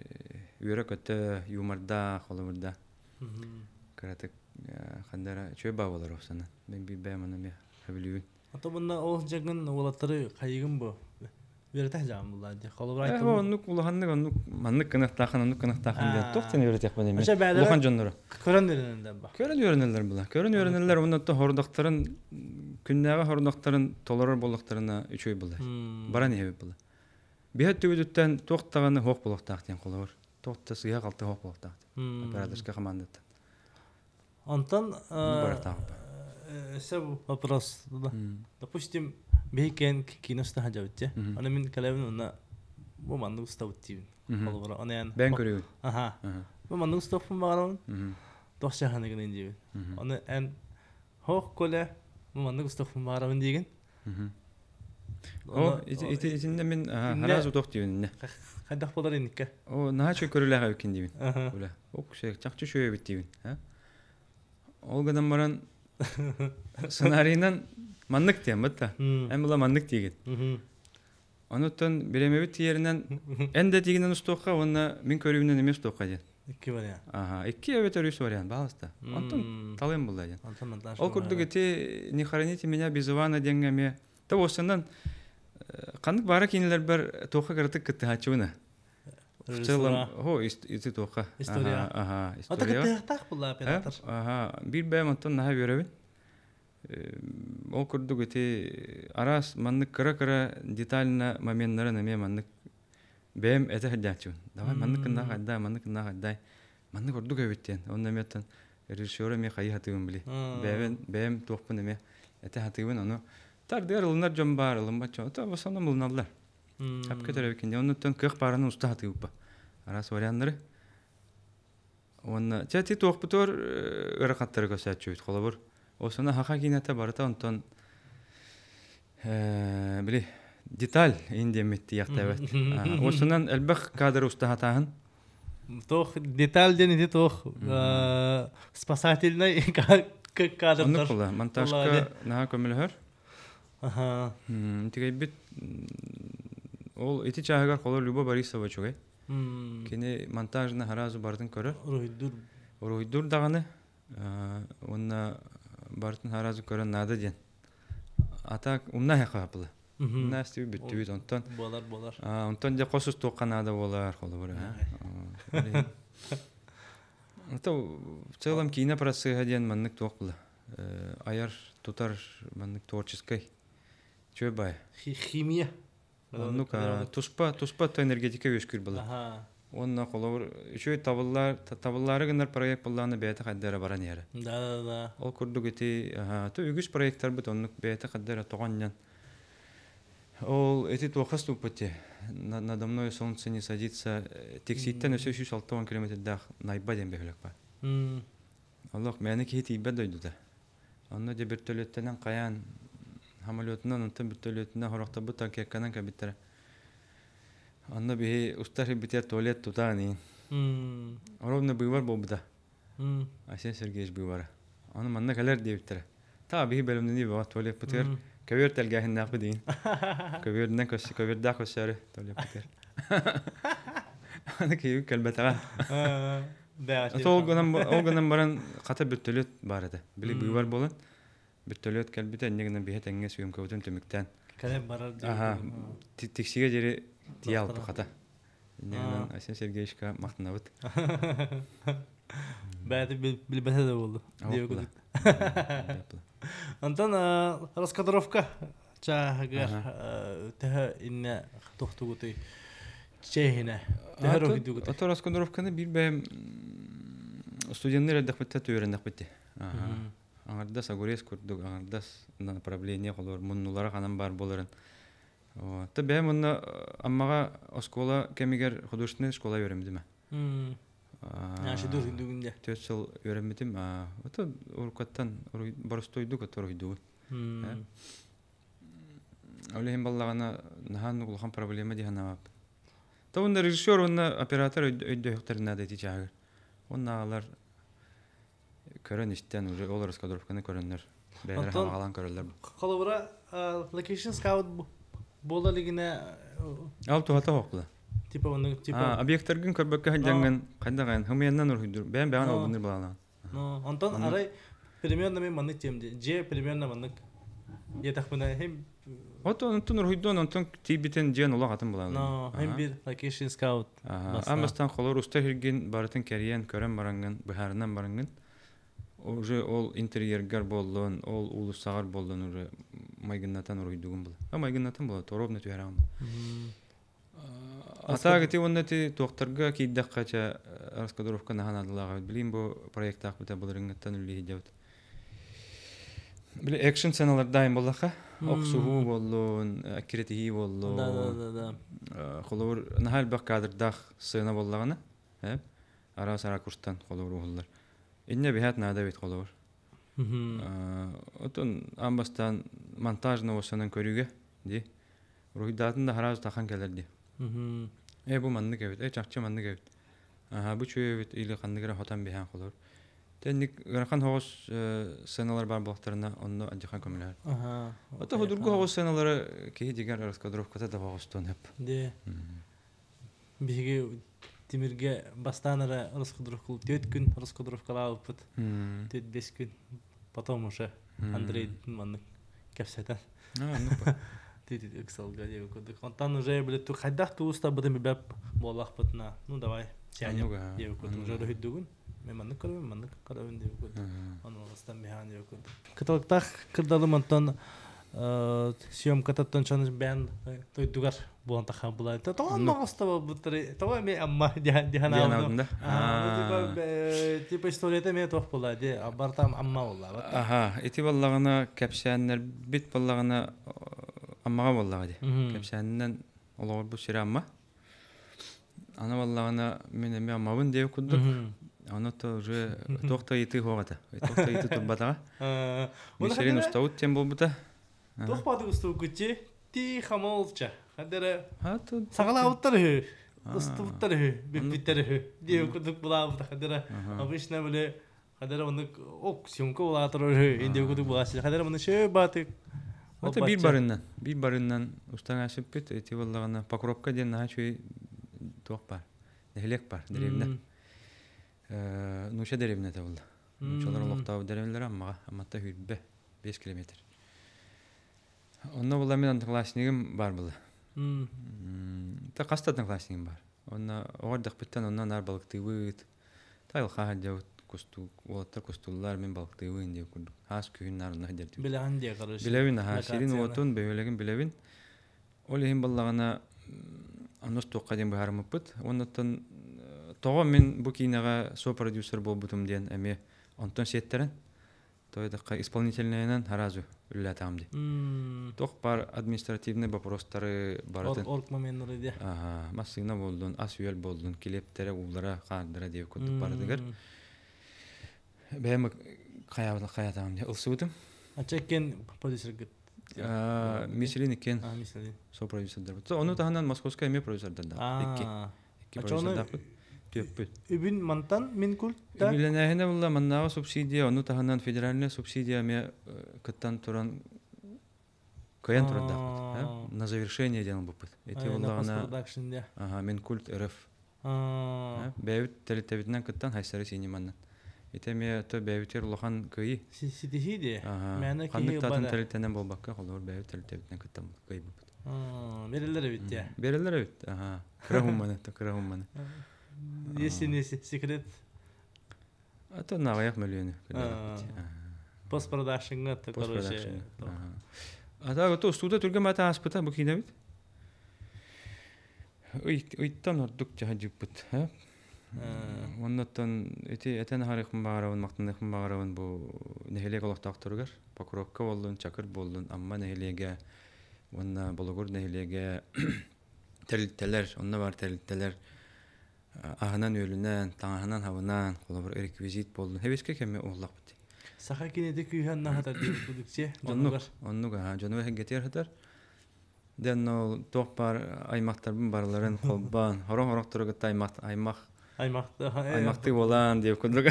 үөрэ-көтө юмордаах холобурда кыратык ханда эрэ үчүгэй баа буолар устунан мин биир бэйэм ону эмиэ сөбүлүүбүн.
Ото мунна ол дьаҥын уолаттары хайыгын бу үөрэтэх дьаам буллаа дии. Холобур
айтым. Оннук улаханнык оннук маннык кынахтаахын оннук кынахтаахын диэн туох диэн үөрэтиэхпин эмиэ. Улахан дьоннору.
Көрөн үөрэнэллэр ба.
Көрөн үөрэнэллэр була. Көрөн үөрэнэллэр уонна хордохторун күннээҕи хордохторун толорор буоллахтарына үчүгэй була. Баран иһэбит була. Биһэ түбүтүттэн туох даҕаны хуох буолуохтаах диэн холобур. Туох да сыыһа-халты хуох буолуохтаах. Операторскай командаттан.
Онтон өссө вопрос. Допустим, биһиги киинэ уста сылдьабыт дии. Аны мин кэлэбин уонна бу маннык устабыт диибин. Холобура, оны эн
Бэйэҥ көрүөбүн.
Аха. Бу маннык устуохпун баҕарабын. Туох сыһаныгын диибин. Оны эн хоох коле бу маннык устуохпун баҕарабын диигин.
О, ити итиннэ мин хараас утуох диибин.
Хайдах болар инникке?
О, наһаа чөй көрүлээх эбиккин диибин. Уля. Ок, чахчы үчүгэй эбит диибин. Ол гынан баран сценарийынан маннык диэн бытта. Эн була маннык диигин. Онуттан бириэмэбит тиийэринэн эн да тиигинэн устуохха уонна мин көрүүбүнэн эмиэ устуохха диэн.
Икки вариант.
Аха, икки эбэтэр үс вариант, баалыста. Онтон талыам булла диэн. Ол курдук ити «Не хороните меня без Ивана» диэҥҥэ эмиэ та уоссанан ханнык баара киинэлэрбэр туохха кыратык кыттыһааччыбына. В целом, о, ити туохха.
История.
Ага,
история. Ата кыттыһахтаах булла оператор.
Ага, биир бэйэм онтон наһаа үөрэбин. Ол курдук ити араас маннык кыра-кыра детально моменнарын эмиэ маннык бэйэм этэ сылдьааччыбын. Давай маннык гыннаах хайдай, маннык гыннаах хайдай. Маннык ордук эбит диэн. Онно эмиэ оттон режиссера эмиэ хайыы сатыыбын били. Бэйэбин бэйэм туохпун эмиэ этэ сатыыбын. Ону тардыгар ылынар дьон баар, ылыммат дьон. Ото в основном ылыналлар. Хапка төрөбүккин. Оннуттан кыах баарынан уста сатыыбыппа. Араас варианнары. Уонна чэ ити туохпутугар ыарахаттары көрсөөччүбүт. Холобур, осуна хаха киинэтэ барыта онтон били деталь ин диэммит тиийэхтээбэт. Осунан элбэх кадры устаһатааһын.
Туох деталь диэн ити туох спасательный кадрдар.
Оннук була. Монтажка наһаа көмөлөһөр. Тигейбит ол ити чааһыгар холор Люба Борисова үчүгэй. Кини монтажны сразу барытын көрөр.
Уруһуйдуур.
Уруһуйдуур даҕаны уонна барытын сразу көрөн наада диэн. А так умна хаапыла. Настя бүттүбүт онтон.
Буолар буолар.
Онтон дьэ хос устуохха наада буолар холобура. Это в целом киинэ процеһа диэн маннык туох була. Айар, тутар маннык творческой. Чүө бай.
Химия.
Оннук туспа туспа энергетика үөскүүр була. Уонна холобур үчүгэй табыллар табыллаары гынар проект буоллаҕына бэйэтэ хайда эрэ баран иһэрэ.
Да да да.
Ол курдук ити то үгүс проекттарбыт оннук бэйэтэ хайда эрэ тоҕонньон. Ол ити туохха ступпут надо мной солнце не садится тиксииттэн өссө 160 километрдаах Найба диэн бөһүөлэк баар. Олох мээнэ киһи тиийбэт дойдута. Онно дьэ бөртөлүөттэнэн хайаан самолетунан онтон бөртөлүөтүнэн хорохторбут танкетканан кэлбиттэрэ. Онно биһи устар сирбитигэр туалет тутаан иин. Ровно быыбар буолбута. Айсен Сергеевич быыбара. Ону манна кэлэр диэбиттэрэ. Таа биһи бэлэмнэнии бөҕө туалеппытыгар көбүөр тэлгээһиннээхпит иин. Көбүөрүнэн көс көбүөрдээх көссөөрү туалеппытыгар. Аны киһи кэлбэтэҕэ. Ол гынан ол гынан баран хата бөртөлүөт баар этэ. Били быыбар буолан бөртөлүөт кэлбитэ инньэ гынан биһи тэҥҥэ съемкабытын түмүктээн
кэлэн барар
аха тиксигэ диэри тиийэ алпы хата. Инньэ гынан Айсен Сергеевичка махтанабыт.
Бэйэтэ билбэтэ да буолду. Онтон раскадровка чааһыгар төһө иннэ тохтугутуй чэйинэ төһө роһуйдугутуй?
Ото раскадровканы биир бэйэм студеннар эрдэхпиттэ түөрэннэхпит. Аҥардас огурец курдук аҥардас направление холор муннулара ханан баар буоларын. Та бэйэм онно Аммаҕа оскуола кэмигэр художественная школа үөрэммитим. Төрт сыл үөрэммитим. Ото уруккаттан боростуойдук ото уруһуйдугун. Ол иһин баллаҕына наһаа улахан проблема дии санаабаппын. То уонна режиссер уонна оператор өйдөһүөхтэрин наада ити чааһыгар. Уонна аҕалар көрөн истэн уже ол раскадровканы көрөннөр бэйэлэрэ хаалан көрөллөр.
Холобура location scout буола илигинэ
Ал туһата хоқпула.
Типа оннук типа
объекттаргын көрбөккө сылдьаҥҥын хайдах эн хымыйаннан уруһуйдуур бэйэм бэйэҕин албынныыр балаалаан.
Онтон арай примерно мен маннык тем дьиэ примерно маннык диэтэхпинэ хим
От онтон уруһуйдуон онтон тиийбитин дьиэн олох атын булаалаан.
Но хим бир location scout.
Аан бастаан холор устар сиргин барытын кэрийэн көрөн бараҥҥын быһаарынан бараҥҥын уже ол интерьергар буоллун ол уулуссаҕар буоллун уже майгыннатан уруһуйдугун була. А майгыннатан була торобно түһэрэҕин. Атаак ити уонна ити туохтарга киирдэххэ чэ раскадровка наһаа наадалаах эбит. Билигин бу проектаахпыта былырыҥҥыттан үлэлии сылдьабыт. Били экшн сценалардаайын буоллахха охсуһуу буоллун, эккирэтиһии буоллун.
Да да да да.
Холобур наһаа элбэх кадрдаах сцена буоллаҕына, араас ракурстан холобур уһуллар. Инньэ биһээт наада эбит холобур. Отон аан бастаан монтажный уоссанан көрүүгэ дии. Уруһуйдаатын да хараас тахан кэлэр дии. Ээ бу маннык эбит, ээ чахчы маннык эбит. Аһаа бу үчүгэй эбит или ханнык эрэ хотон биһээн холор. Тэнник ыарахан соҕус сценалар баар буолтарына онно адьахан көмөлөһөр. Ото худургу соҕус сценалары киһи дигэр раскадровката да соҕустуон сөп.
Де. Биһиги Тимиргэ бастаан эрэ раскадровкалыы түөрт күн раскадровкалаабыппыт. 4-5 күн. Потом уже Андрей маннык кэпсэтэн. Ыксалга диэби курдук. Онтон уже били хайдах туустарбытын билбэт буоллахпытына, ну давай сядем диэби курдук. Уже өрүһүйдүгүн. Мен маннык көрөбүн, маннык көрөбүн диэби курдук. Ону астан биһаан диэби курдук. Кыталыктаах кырдалым онтон съемкататтан чон бээн дойдугар буолан тахан булай. Тоҕо моҕосто буолбуттары, тоҕо эми амма диhan диhan
аабында.
Типа историята эмиэ туох буолла ди бартам амма буолла.
Аха, ити баллаҕына кэпсээннэрбит баллаҕына аммаҕа буоллаҕа ди. Кэпсээнинэн олоҕурбут сирэ амма. Аны баллаҕына мин эмиэ аммабын диэбит курдук. Ону то уже туох да ыйытыы суох этэ. Туох да ыйытыы турбатаҕа. Мишелин устабыт диэн буолбута.
Туох баатык устубуккутчи? Тихо молча. Хадара саҕалаабыттар үһү. Устубуттар үһү, бүппүттэр үһү. Диэбит курдук булаабыта хадара. Обычно были хадара оннук ок съемка улаатар үһү. Индия курдук булааччы. Хадара маны шөө баатык.
Это биир барыннан, биир барыннан устан аасыппыт, ити буоллаҕына Покровка диэн наһаа үчүгэй туох баар, нэһилиэк баар, дэриэбинэ. Нууча дэриэбинэтэ буолла. Нуучалар олохтоох дэриэбинэлэрэ Аммаҕа, Амматта сүүрбэ 5 километр. Онно була мин одноклассникым бар була. Та хаста одноклассникым бар. Онно оҕо эрдэхпиттэн онно наар балыктыыбыт. Тайылха сылдьабыт кустуу уолаттар кустууллар мин балыктыыбын диэн курдук. Хаас күһүн наар онно сылдьар.
Билэҕин диэ короче.
Билэбин аха сирин уотун бөһүөлэгин билэбин. Ол иһин баллаҕына онно туохха диэн быһаарыммыппыт. Оннуттан тоҕо мин бу киинэҕэ со-продюсер буолбутум диэн эмиэ онтон сиэттэрэн Тоойдоххо исполнительнайынан сразу үлэлээтэҕим дии. Туох баар административный вопростары барытын.
Орг моменнары дии.
Аха, массыына буоллун, ас-үөл буоллун, килиэптэрэ, уулара, хаардара диэбит курдук барытыгар. Бэйэм хайаатаҕым дии ылсыбытым.
Ача иккен продюсергыт?
Миселин иккен со-продюсердарбыт. Ону таһынан Московская эмиэ продюсердардаах. Икки. Икки продюсердаахпыт. Түөппүт.
Үбүн мантан Минкульт
Үбүлэнээһинэ булла маннааҕы субсидия, ону таһынан федеральная субсидия эмиэ кыттан туран кыайан турардаахпыт. На завершение диэн ылбыппыт. Ити буллаҕына ага, Минкульт РФ. Бэйэбит тэрилтэбитинэн кыттан Хайсары Синиманнан. Ити эмиэ то бэйэбитигэр улахан кыайыы.
Ситиһии дии.
Ханнык да атын тэрилтэнэн буолбакка, холобур бэйэбит тэрилтэбитинэн кыттан кыайбыппыт.
Берелер эбит дии.
Берелер эбит. Ага. Кыра хумманы, кыра хумманы.
Если не секрет.
А то наҕайах мөлүйүөнү.
Постпродакшнга короче.
А так то устуута түргэн бата ааспыта бу киинэбит. Ыйттан ордук дьаһадьыппыт. Оннуттан ити этэн аһарыахпын баҕарабын, махтаныахпын баҕарабын бу нэһилиэк олохтоохторугар Покровка буоллун, Чакыр буоллун, Амма нэһилиэгэ уонна Болугур нэһилиэгэ тэрилтэлэр, онно баар тэрилтэлэр аһынан-үөлүнэн, таҥаһынан-хабынан, холобур, реквизит буоллун, хэбискэ кэмэ уһуллахпыт.
Саха кинити күүһэн наһатар диэн продукция
дьонугар. Оннук, оннук, дьонугар хэггэтигэр сытар. Дэн ол туох баар аймахтарбын барыларын холбоон, хорох-хорохтору кытта аймах аймах аймахтыы буолаан диэбит курдук.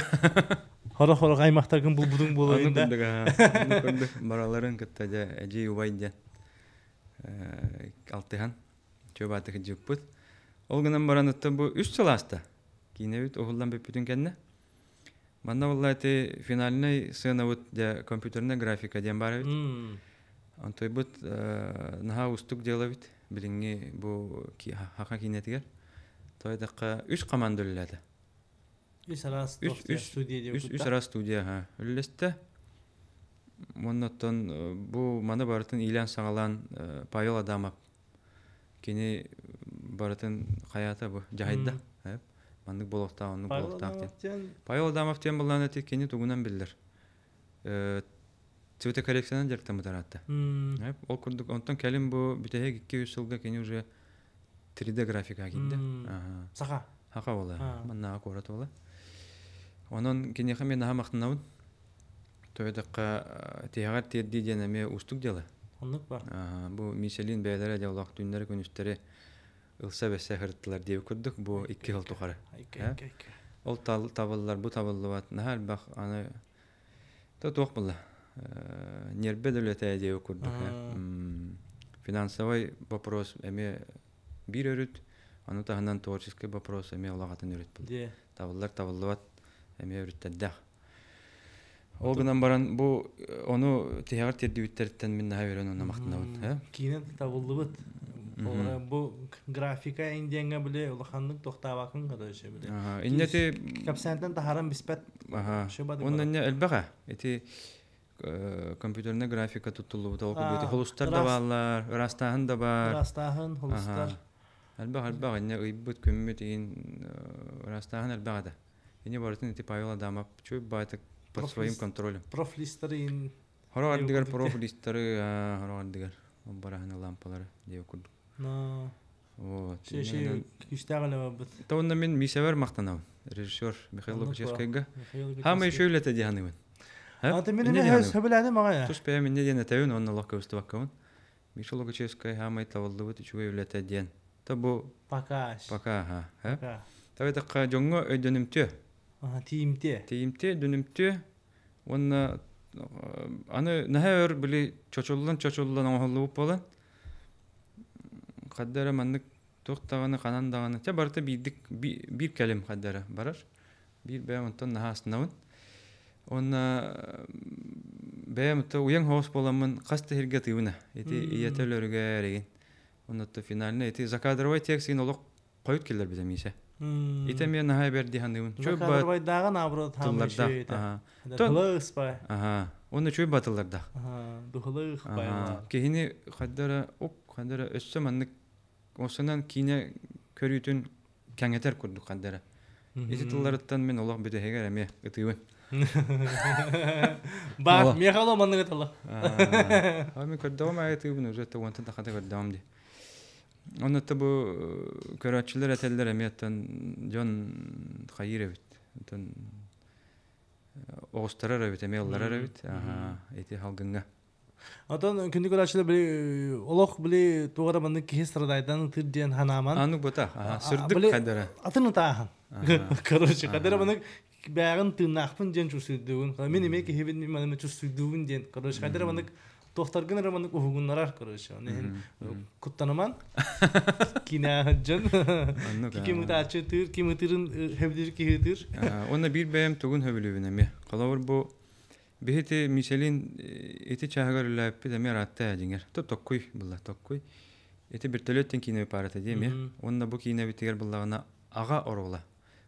Хорох-хорох аймахтаргын булбутуҥ буолуо
да. Оннук курдук бараларын кытта дьэ эдьиий убай диэн алтыһан чуобаатык дьыппыт. Ол гынан баран оттон бу үс сыл ааста. Киинэбит уһуллан бүппүтүн кэннэ. Манна буолла ити финальнай сыанабыт дьэ компьютерная графика диэн баар эбит. Онтойбут наһаа уустук дьыала эбит билиҥҥи бу хаха киинэтигэр. Тоойдоххо үс команда үлэлээтэ.
Үс араас студия
диэн үс араас студия аха үллэстэ. Оннуттан бу маны барытын иилээн-саҕалаан Павел Адамов кини барытын хайаата бу дьаһайда. Маннык буолуохтаах, оннук буолуохтаах диэн. Павел Адамов диэн былаан эти кини тугунан биллэр. Цветокоррекциянан дьарыктаммыт араатта. Ол курдук онтон кэлин бу бүтэһик 2-3 сылга кини уже 3D графика киирдэ.
Саха.
Саха буола. Маннааҕы куорат буола. Онон киниэхэ мен наһаа махтанабын. Тоойдоххо тиһэҕэр тиэрдии диэн эмиэ уустук дьыала.
Оннук бар.
Бу Мишелин бэйэлэрэ дьоллоох түүннэри-күнүстэри ылса-бэссе сырыттылар диэбит курдук бу икки сыл тухары. Ол табыллар, бу табыллыбат. Наһаа элбэх аны то туох буолла? Ньиэрбэ да үлэтэ диэбит курдук. Финансовый вопрос эмиэ биир өрүт, ону таһынан творческий вопрос эмиэ улаҕатын өрүт буолла. Табыллар, табыллыбат эмиэ өрүттэрдээх. Ол гынан баран бу ону тиһэҕэр тиэрдибиттэриттэн мин наһаа үөрэн онно махтанабын.
Киинэ табыллыбыт. Бу графика индиаҥҥа били улаханнык тохтаабаккын короче били.
Инне ти
кэпсээнтэн таһааран биспэт.
Онно инне элбэх ити компьютерная графика туттуллубута ол курдук холустар да бааллар, ыраастааһын да бар.
Ыраастааһын, холустар.
Элбэх элбэх инне ыйбыт күммүт иин ыраастааһын элбэх этэ. Ини барытын ити Павел Адамов чуй баайтык под своим контролем.
Профлистары ин
Хоро ардыгар профлистары, хоро ардыгар бараһыны лампалары диэ курдук.
Но Вот. Ши күстээх эле барбыт.
Тонна мин мисэбэр мактанабын. Режиссер Михаил Лукачевскайга. Хаама еще үлэтэ диһаныбын.
Ата мин эме сөбүлэни мага.
Тус бэйэм инне диэн этэбин, онно олох көбүстүбаккабын. Миша Лукачевскай хаамай табыллыбыт үчүгэй үлэтэ диэн. Та бу
Пока.
Пока, ха. Пока. Табы дьоҥҥо өйдөнүмтүө.
Аха, тиимтиэ.
Тиимтиэ, өйдөнүмтүө. Уонна аны наһаа өр били чочуллан-чочуллан оҥоһуллубут буолан хадда эрэ маннык туох даҕаны ханан даҕаны чэ барыта биирдик биир кэлим хадда эрэ барар. Биир бэйэм онтон наһаа астынабын. Уонна Бэйэм то уйаҥ хоос буоламмын хас да сиргэ тыыбына. Ити ийэтэ өлөрүгэр эригин. Онно финальный ити закадровай текстин олох хойут киллэрбитэ миисэ. Ити эмиэ наһаа эбэр дии саныыбын.
Закадровайдааҕы наоборот
тыллардаах.
Духулы ыспай.
Аха. Онно чуй батыллардаах.
Духулы ыхпай.
Киһини хайдара ук хайдара өссө маннык осунан киинэ көрүүтүн кэҥэтэр курдук хайдара. Ити тылларыттан мин олох бүтэһигэр эмиэ ытыыбын.
Баар, миэхэ олох маннык ыталла.
Аа, мен көрдөҕүм аайы ытыыбын уже уонтан тахата көрдөҕүм дии. Онно бу көрөөччүлэр этэллэр эмиэ оттон дьон хайыыр эбит. Оттон оҕустарар эбит, эмиэ ылларар эбит. Ити халгыҥҥа.
Отон күндү көрөөччүлэр били олох били туох эрэ маннык киһи страдайдан ытыр диэн ханааман.
Аны бута, сырдык хайдара.
Атын ытааһын. Короче, хайдара маннык бэҕин тыыннаахпын диэн чувствуйдугун. Мин эмиэ киһибин мин маннык чувствуйдугун диэн. Короче, хайдара маннык туохтаргын эрэ маннык уһугуннарар, короче. Оны иһин куттаныман кинэ дьон ким ытааччы ытыыр, ким ытыырын хөбүлүүр киһи ытыыр.
Уонна биир бэйэм тугун хөбүлүүбүн эмиэ. Холобур бу биһити Мишелин ити чааһыгар үлээппит эмиэ ыраатта дьиҥэр. То токкуй булла токкуй. Ити вертолеттен киинэ парата дии эмиэ. Уонна бу киинэбитигэр буллаҕына аҕа оруола.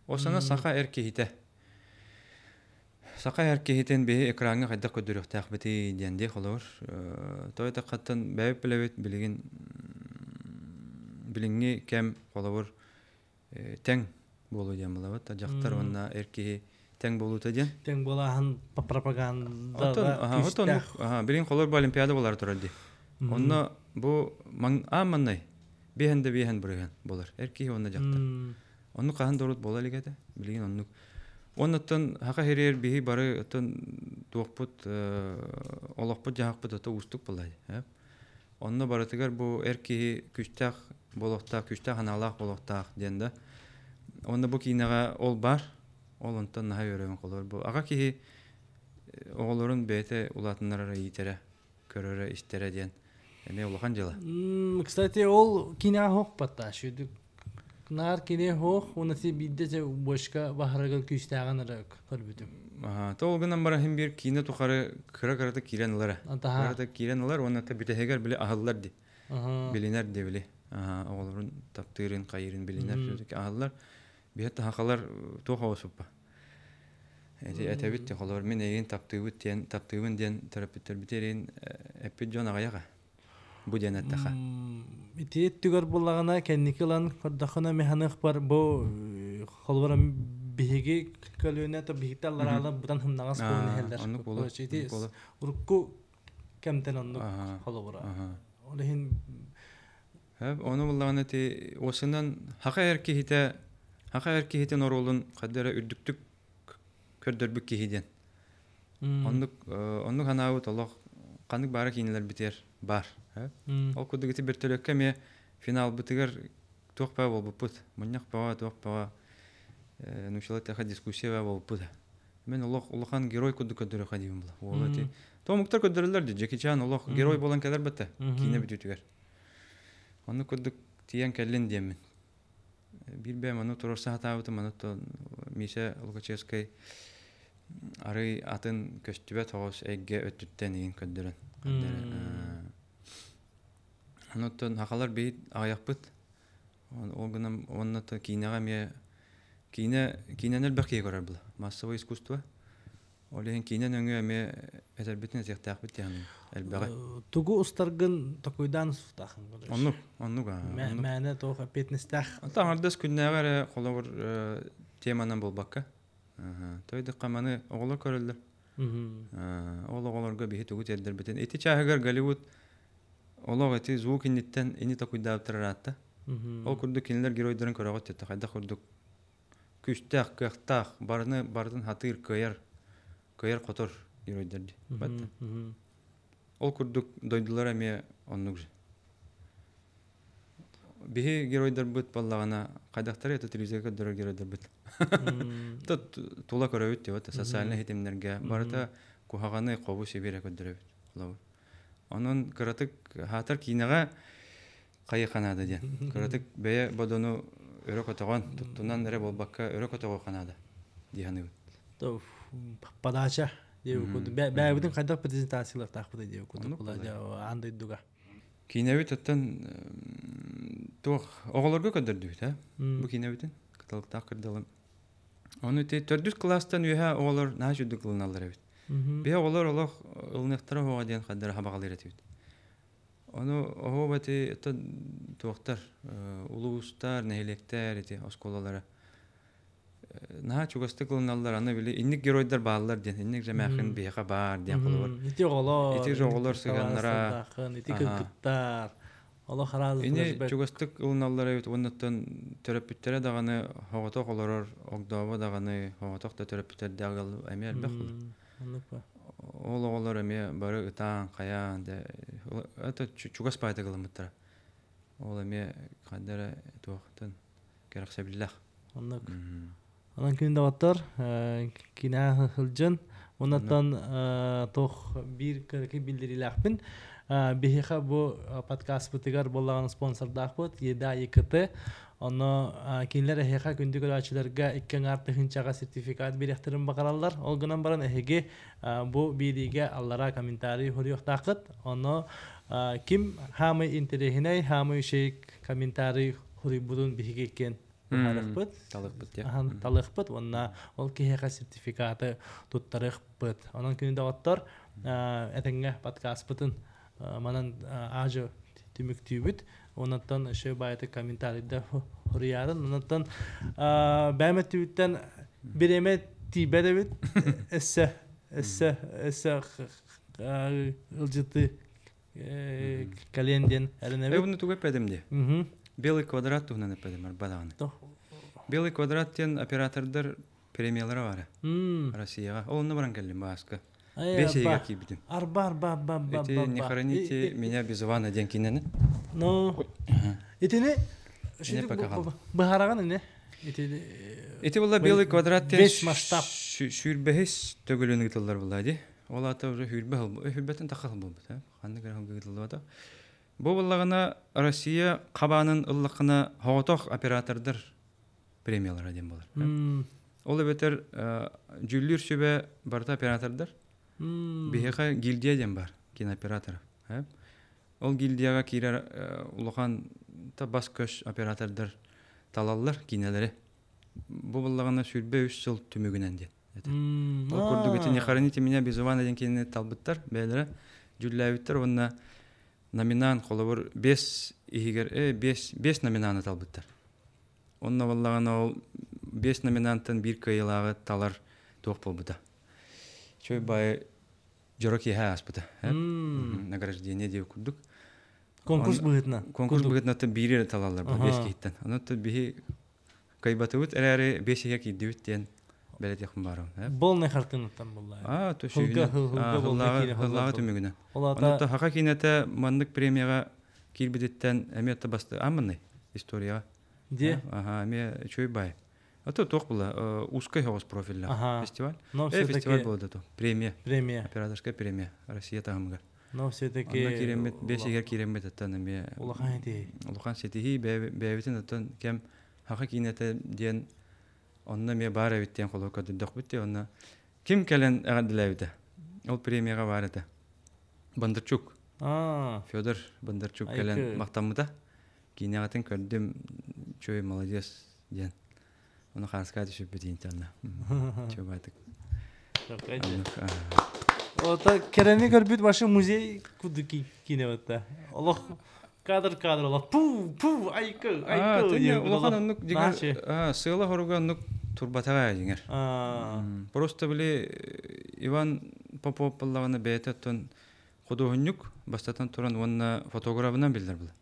Осана саха эр киһитэ. Саха эр киһитин биһи экраҥҥа хайдах көрдөрүөхтээхпитий диэн дии холобур. Той таххаттан бэйэбит билэбит билигин билиҥҥи кэм холобур тэҥ буолуу диэн булабыт. Дьахтар уонна эр киһи тэҥ буолуута диэн.
Тэҥ буолааһын пропаганда
күүстээх. Билигин холобур бу Олимпиада буолар турар дии. Онно бу аан маннай биэһэн да биэһэн бырыһыан буолар. Эр киһи уонна дьахтар. Оннук хаһан да урут буола илик этэ. Билигин оннук. Оннуттан хака хириэр биһи бары оттон туохпут олохпут-дьаһахпыт ото уустук буолла. Онно барытыгар бу эр киһи күүстээх буолуохтаах, күүстээх анаалаах буолуохтаах диэн да. Онно бу киинэҕэ ол бар. Ол онтон наһаа үөрөбүн холор. Бу аҕа киһи оҕолорун бэйэтэ улаатыннарара иитэрэ, көрөрө, истэрэ диэн эмиэ улахан дьыала.
Кстати, ол киинэҕэ хоох батта. Шүдүк наар кини хоох, уонна си биирдэ же бочка баһарыгар күүстээҕин эрэ көрбүтүм.
То ол гынан баран хин биир киинэ тухары кыра-кырата киирэн ылара. Кырата киирэн ылар уонна та бүтэһигэр били аһыллар ди. Билинэр ди били. Оҕолорун таптыырын, хайыырын билинэр аһыллар. Биһи тахалар туох оҕосуппа. Эти этэбит те холор мин эйигин таптыыбыт диэн таптыыбын диэн төрөппүттэрбит эриин эппит дьон аҕыйаҕа. Бу диэн эттэхэ.
Ити өттүгэр буллаҕына кэнники ылан көрдөххүнэ механыхпар бу холобура биһиги көлүөнэ то биһигитэ аллараалар бутан хымнаҕас буолан иһэллэр.
Оннук буолар.
Ити урукку кэмтэн оннук холобура. Ол иһин
Ону буллаҕына ити уосунан хака эр киһитэ хака эр киһитин оруолун хайда эрэ үрдүктүк көрдөрбүт киһи диэн. Оннук оннук ханаабыт олох ханнык баара киинэлэрбитигэр баар. Ол курдук ити бөртөлүөккэ эмиэ финалбытыгар туох баа буолбуппут. Мунньах баҕа туох баҕа нууччалыы эттэххэ дискуссия баа буолбуппут. Мен олох улахан герой курдук көрдөрүөххэ диибин була. Уола ити Томуктар көрдөрөллөр дии. Джеки Чан олох герой буолан кэлэр бата киинэ бүтүүтүгэр. Оннук курдук тиийэн кэллин диэммин. Биир бэйэм ону туруорса сатаабытым, ону Миша Лукачевскай арый атын көстүбэт оҕус эйгэ өттүттэн игин көрдөрөн. Онуттан хахалар биһит аҕыйахпыт. Ол гынан уонна киинэҕэ эмиэ киинэ киинэни элбэх киһи көрөр була. Массовое искусство. Ол иһин киинэ нөҥүө эмиэ этэрбитин этиэхтээхпит диэн элбэҕи.
Тугу устаргын токуйдаан устаахын
Оннук, оннук.
Мээнэ туох эппиэтинэстээх.
Онтон аҥардас күннээҕи эрэ холобур теманан буолбакка. Тойдукка маны оҕолор көрөллөр. Ол оҕолорго биһи тугу тиэрдэрбитин. Ити чааһыгар Голливуд олох ити звук инниттэн ини токуйдаабыттар ыраатта. Ол курдук кинилэр геройдарын көрөҕүт этэ хайдах курдук күүстээх, кыахтаах, барыны барытын хатыыр, кыайар, кыайар-хотор геройдар дии. Бат. Ол курдук дойдулара эмиэ оннук же. Биһи геройдарбыт баллаҕына хайдахтары это телевизорга көрдөрөр геройдарбыт. Тут тула көрөбүт диэбит социальнай хитимнэргэ барыта куһаҕаны хобу сибиэрэ көрдөрөбүт. Холобур. Онон кыратык хаатар киинэҕэ хайыха наада диэн. Кыратык бэйэ бодону өрө көтөҕөн, туттунан эрэ буолбакка өрө көтөҕүөххэ наада дии саныыбын.
Подача. Диэбит бэйэбитин хайдах презентациялыахтаахпытый диэбит курдук була аан дойдуга.
Киинэбит оттон туох оҕолорго көрдөрдүбүт ээ. Бу киинэбитин кыталыктаах кырдалым. Ону ити төрдүс кылаастан үөһэ оҕолор наһаа үчүгдүк ылыналлар эбит. Биһи оҕолор олох ылыныахтара оһоҕо диэн хаддара хабаҕалыыр этибит. Ону оһуоба ити туохтар улуустар, нэһилиэктэр ити оскуолалара наһаа чугастык ылыналлар. Аны били инник геройдар бааллар диэн, инник жэмээхин биһиэхэ баар диэн холобур.
Ити оҕолор,
ити оҕолор сыһыаннара,
ити кыргыттар. Олох араас
Ини чугастык ылыналлар эбит уоннаттан төрөппүттэрэ даҕаны оҕотох олорор, огдообо даҕаны оҕотох да төрөппүттэрдээх ыал эмиэ элбэх Ол оҕолор эмиэ бары ытаан, хайаан, это чугас баайдык ылыммыттара. Ол эмиэ ханна эрэ туохтан кэрэхсэбиллээх.
Оннук. Онон күн доҕоттор, кинээ сылдьан, оннуттан туох биир кыракый биллэриилээхпин. Биһиэхэ бу подкастпытыгар буоллаҕына спонсордаахпыт Еда ЕКТ. Онно кинилэр эһиэхэ күндү көрөөччүлэргэ икки аҥаар тыһыынчаҕа сертификат биэриэхтэрин баҕараллар. Ол гынан баран эһиги бу биэриигэ аллараа комментарий суруйуохтааххыт. Онно ким хаамай интэриэһинэй, хаамай үчүгэй комментарий суруйбутун биһиги иккиэн быһаарыахпыт.
Талыахпыт
Талыахпыт уонна ол киһиэхэ сертификаты туттарыахпыт. Онон күнү доҕоттор, этэҥҥэ подкастпытын манан аажы түмүктүүбүт. Оннуттан өссө баайытык комментарийда суруйаарын. Оннуттан бэйэм өттүбүттэн бириэмэ тиийбэт эбит. Өссө өссө өссө ылдьыты кэлиэн диэн эрэнэбит.
Э, буну тугу эппэтим дии? Белый квадрат туһунан эппэтим арба даҕаны. Белый квадрат диэн оператордар премиялара баара. Россияҕа. Ол онно баран кэллим бааска. Бес ыйга киирбитим.
Арба, арба, арба, арба,
Ити не хороните меня без Ивана диэн кинини.
Ну, итини быһараҕын ини. Ити
Ити була белый квадрат диэн
весь масштаб.
Сүүрбэһис төгүлүн ыытыллар була ди. Ол аата уже хүрбэ хүрбэтин тахха буолбут. Ханнык эрэ ыытыллыбата. Бу буллаҕына Россия хабаанын ыллаххына соҕотох оператордар премиялара диэн буолар. Ол эбэтэр дьүүллүүр сүбэ барыта оператордар. Биһиэхэ гильдия диэн бар, кинооператор. Ол гильдияҕа киирэр улахан бас-көс оператордар талаллар киинэлэри. Бу буллаҕына 23 сыл түмүгүнэн диэн. Ол курдук ити «Не хороните меня без Ивана» диэн кинини талбыттар, бэйэлэрэ дьүүллээбиттэр уонна номинант холобур бес иһигэр бес номинаны талбыттар. Онно буоллаҕына ол бес номинантан биир кыайыылааҕы талар туох буолбута. Чой баайы дьоро киэһэ ааспыта. Награждение диэбит курдук.
Конкурс быһыытынан.
Конкурс быһыытынан биири эрэ талаллар бу бес киһиттэн. Онон биһи кыайбатыбыт эрээри бес иһэ киирдибит диэн бэлэтиэхпин баарым.
Полный хартыынаттан буолла.
Аа, то сүүһүнэн. Түмүгүнэн. Онон хака киинэтэ маннык премияҕа киирбититтэн эмиэ басты амманный историяҕа.
Де?
Ага, эмиэ үчүгэй бай. А то туох була узкой соҕус профильлаах фестиваль. Фестиваль буолла то. Премия.
Премия.
Операторская премия Россия таһымыгар.
Но все-таки
Онно киирэммит, бес игер киирэммит оттон эмиэ
улахан ситиһии.
Улахан ситиһии бэйэбитин оттон кэм хаха киинэтэ диэн онно эмиэ баар эбит диэн холобур көрдөрдөхпүт дии онно ким кэлэн эҕэрдэлээбитэ ол премияҕа баар этэ Бондарчук Федор Бондарчук кэлэн махтаммыта киинэҕитин көрдүм чуй молодец диэн ону хааска түшүппүт интерна чуобаатык
Ота кэрэни көрбүт башы музей кудук киинэ батта. Олох кадр кадр олох пу пу айкы айкы
улахан оннук дигэр сыала хоруга оннук турбатаҕа дьиҥэр. Просто били Иван Попов буоллаҕына бэйэтэ оттон худуоһунньук бастатан туран уонна фотографынан биллэр була.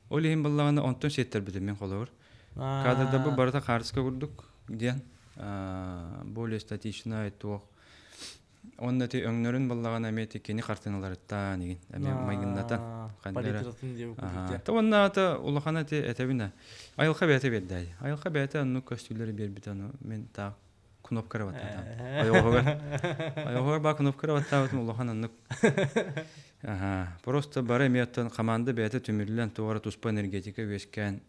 Ол иһин буоллаҕына онтон сиэттэрбитим мин холобур. Кадрда бу барыта хаартыска курдук диэн более статичный туох Онно ити өҥнөрүн буллаҕына эмиэ ити кини хартыыналарыттан игин эмиэ майгыннатан ханнара уонна ата улахана ити этэбин айылҕа бэйэтэ биэрдэ айылҕа бэйэтэ оннук көстүүлэри биэрбит ону мин таах кнопкара баттаатам ойоҕоһугар ойоҕоһугар баа кнопкара баттаабытым улахан оннук просто бары эмиэ оттон команда бэйэтэ түмүллэн туох эрэ туспа энергетика үөскээн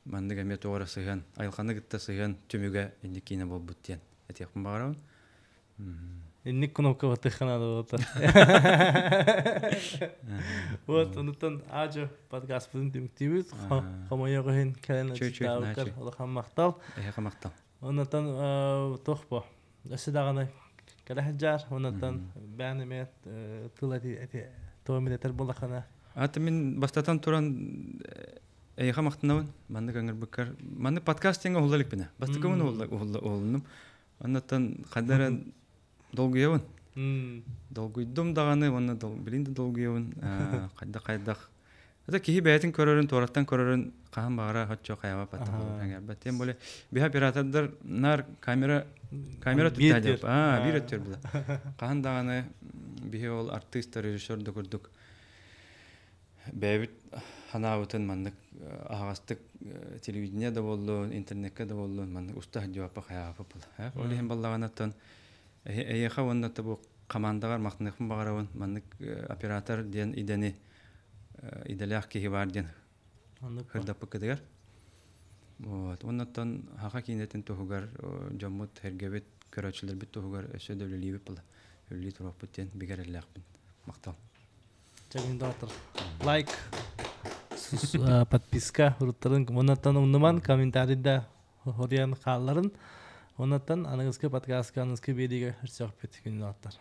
маннык эмиэ туох эрэ сыһыан айылҕаны кытта сыһыан түмүгэ инник киинэ буолбут диэн этиэхпин баҕарабын.
Инник кнопка батыххана да. Вот, онуттан ажо подкастпытын түмүктүүбүт. Хомойуох иһин кэлэн аччыктаабыккар улахан махтал.
Эһиэхэ махтал.
Онуттан туох бу? Өссө даҕаны кэлэ сылдьаар. Онуттан бэйэн эмиэ тыл эти туом этэр буоллаххына.
Аты мин бастатан туран эйиэхэ махтанабын. Маннык ыҥырбыккар. Маннык подкастинга уһулла иликпинэ. Бастакыбын уһуллунум. Оннуттан ханна долгуйабын. Долгуйдум даҕаны уонна билин да долгуйабын. Хайдах-хайдах. Это киһи бэйэтин көрөрүн, туораттан көрөрүн хаһан баҕара хоччо хайаба паттах. Тем более биһи оператордар нар камера камера туттаа деп. Аа, биир өттүгэр була. Хаһан даҕаны биһи ол артыыстар, режиссер да курдук бэйэбит ханаабытын маннык аһаҕастык телевидение да буоллун, интернеккэ да буоллун маннык уста сылдьыбаппа хайаабаппыт була. Ол иһин баллаҕанаттан эйиэхэ уонна бу командаҕар махтаныахпын баҕарабын. Маннык оператор диэн идэни идэлээх киһи баар диэн хырдаппыккытыгар. Вот. Оннуттан хаха киинэтин туһугар дьоммут, сэргэбит, көрөөччүлэрбит туһугар өссө да үлэлиибит була. Үлэлии туруохпут диэн бигэрэллээхпин. Махтал.
Чагин доҕоттор. Лайк, подписка уруттарын оннуттан умнуман комментарийда хоруйан хаалларын. Оннуттан аныгыскы подкастка аныгыскы биэриигэ көрсүөхпүт күнүн доҕоттор.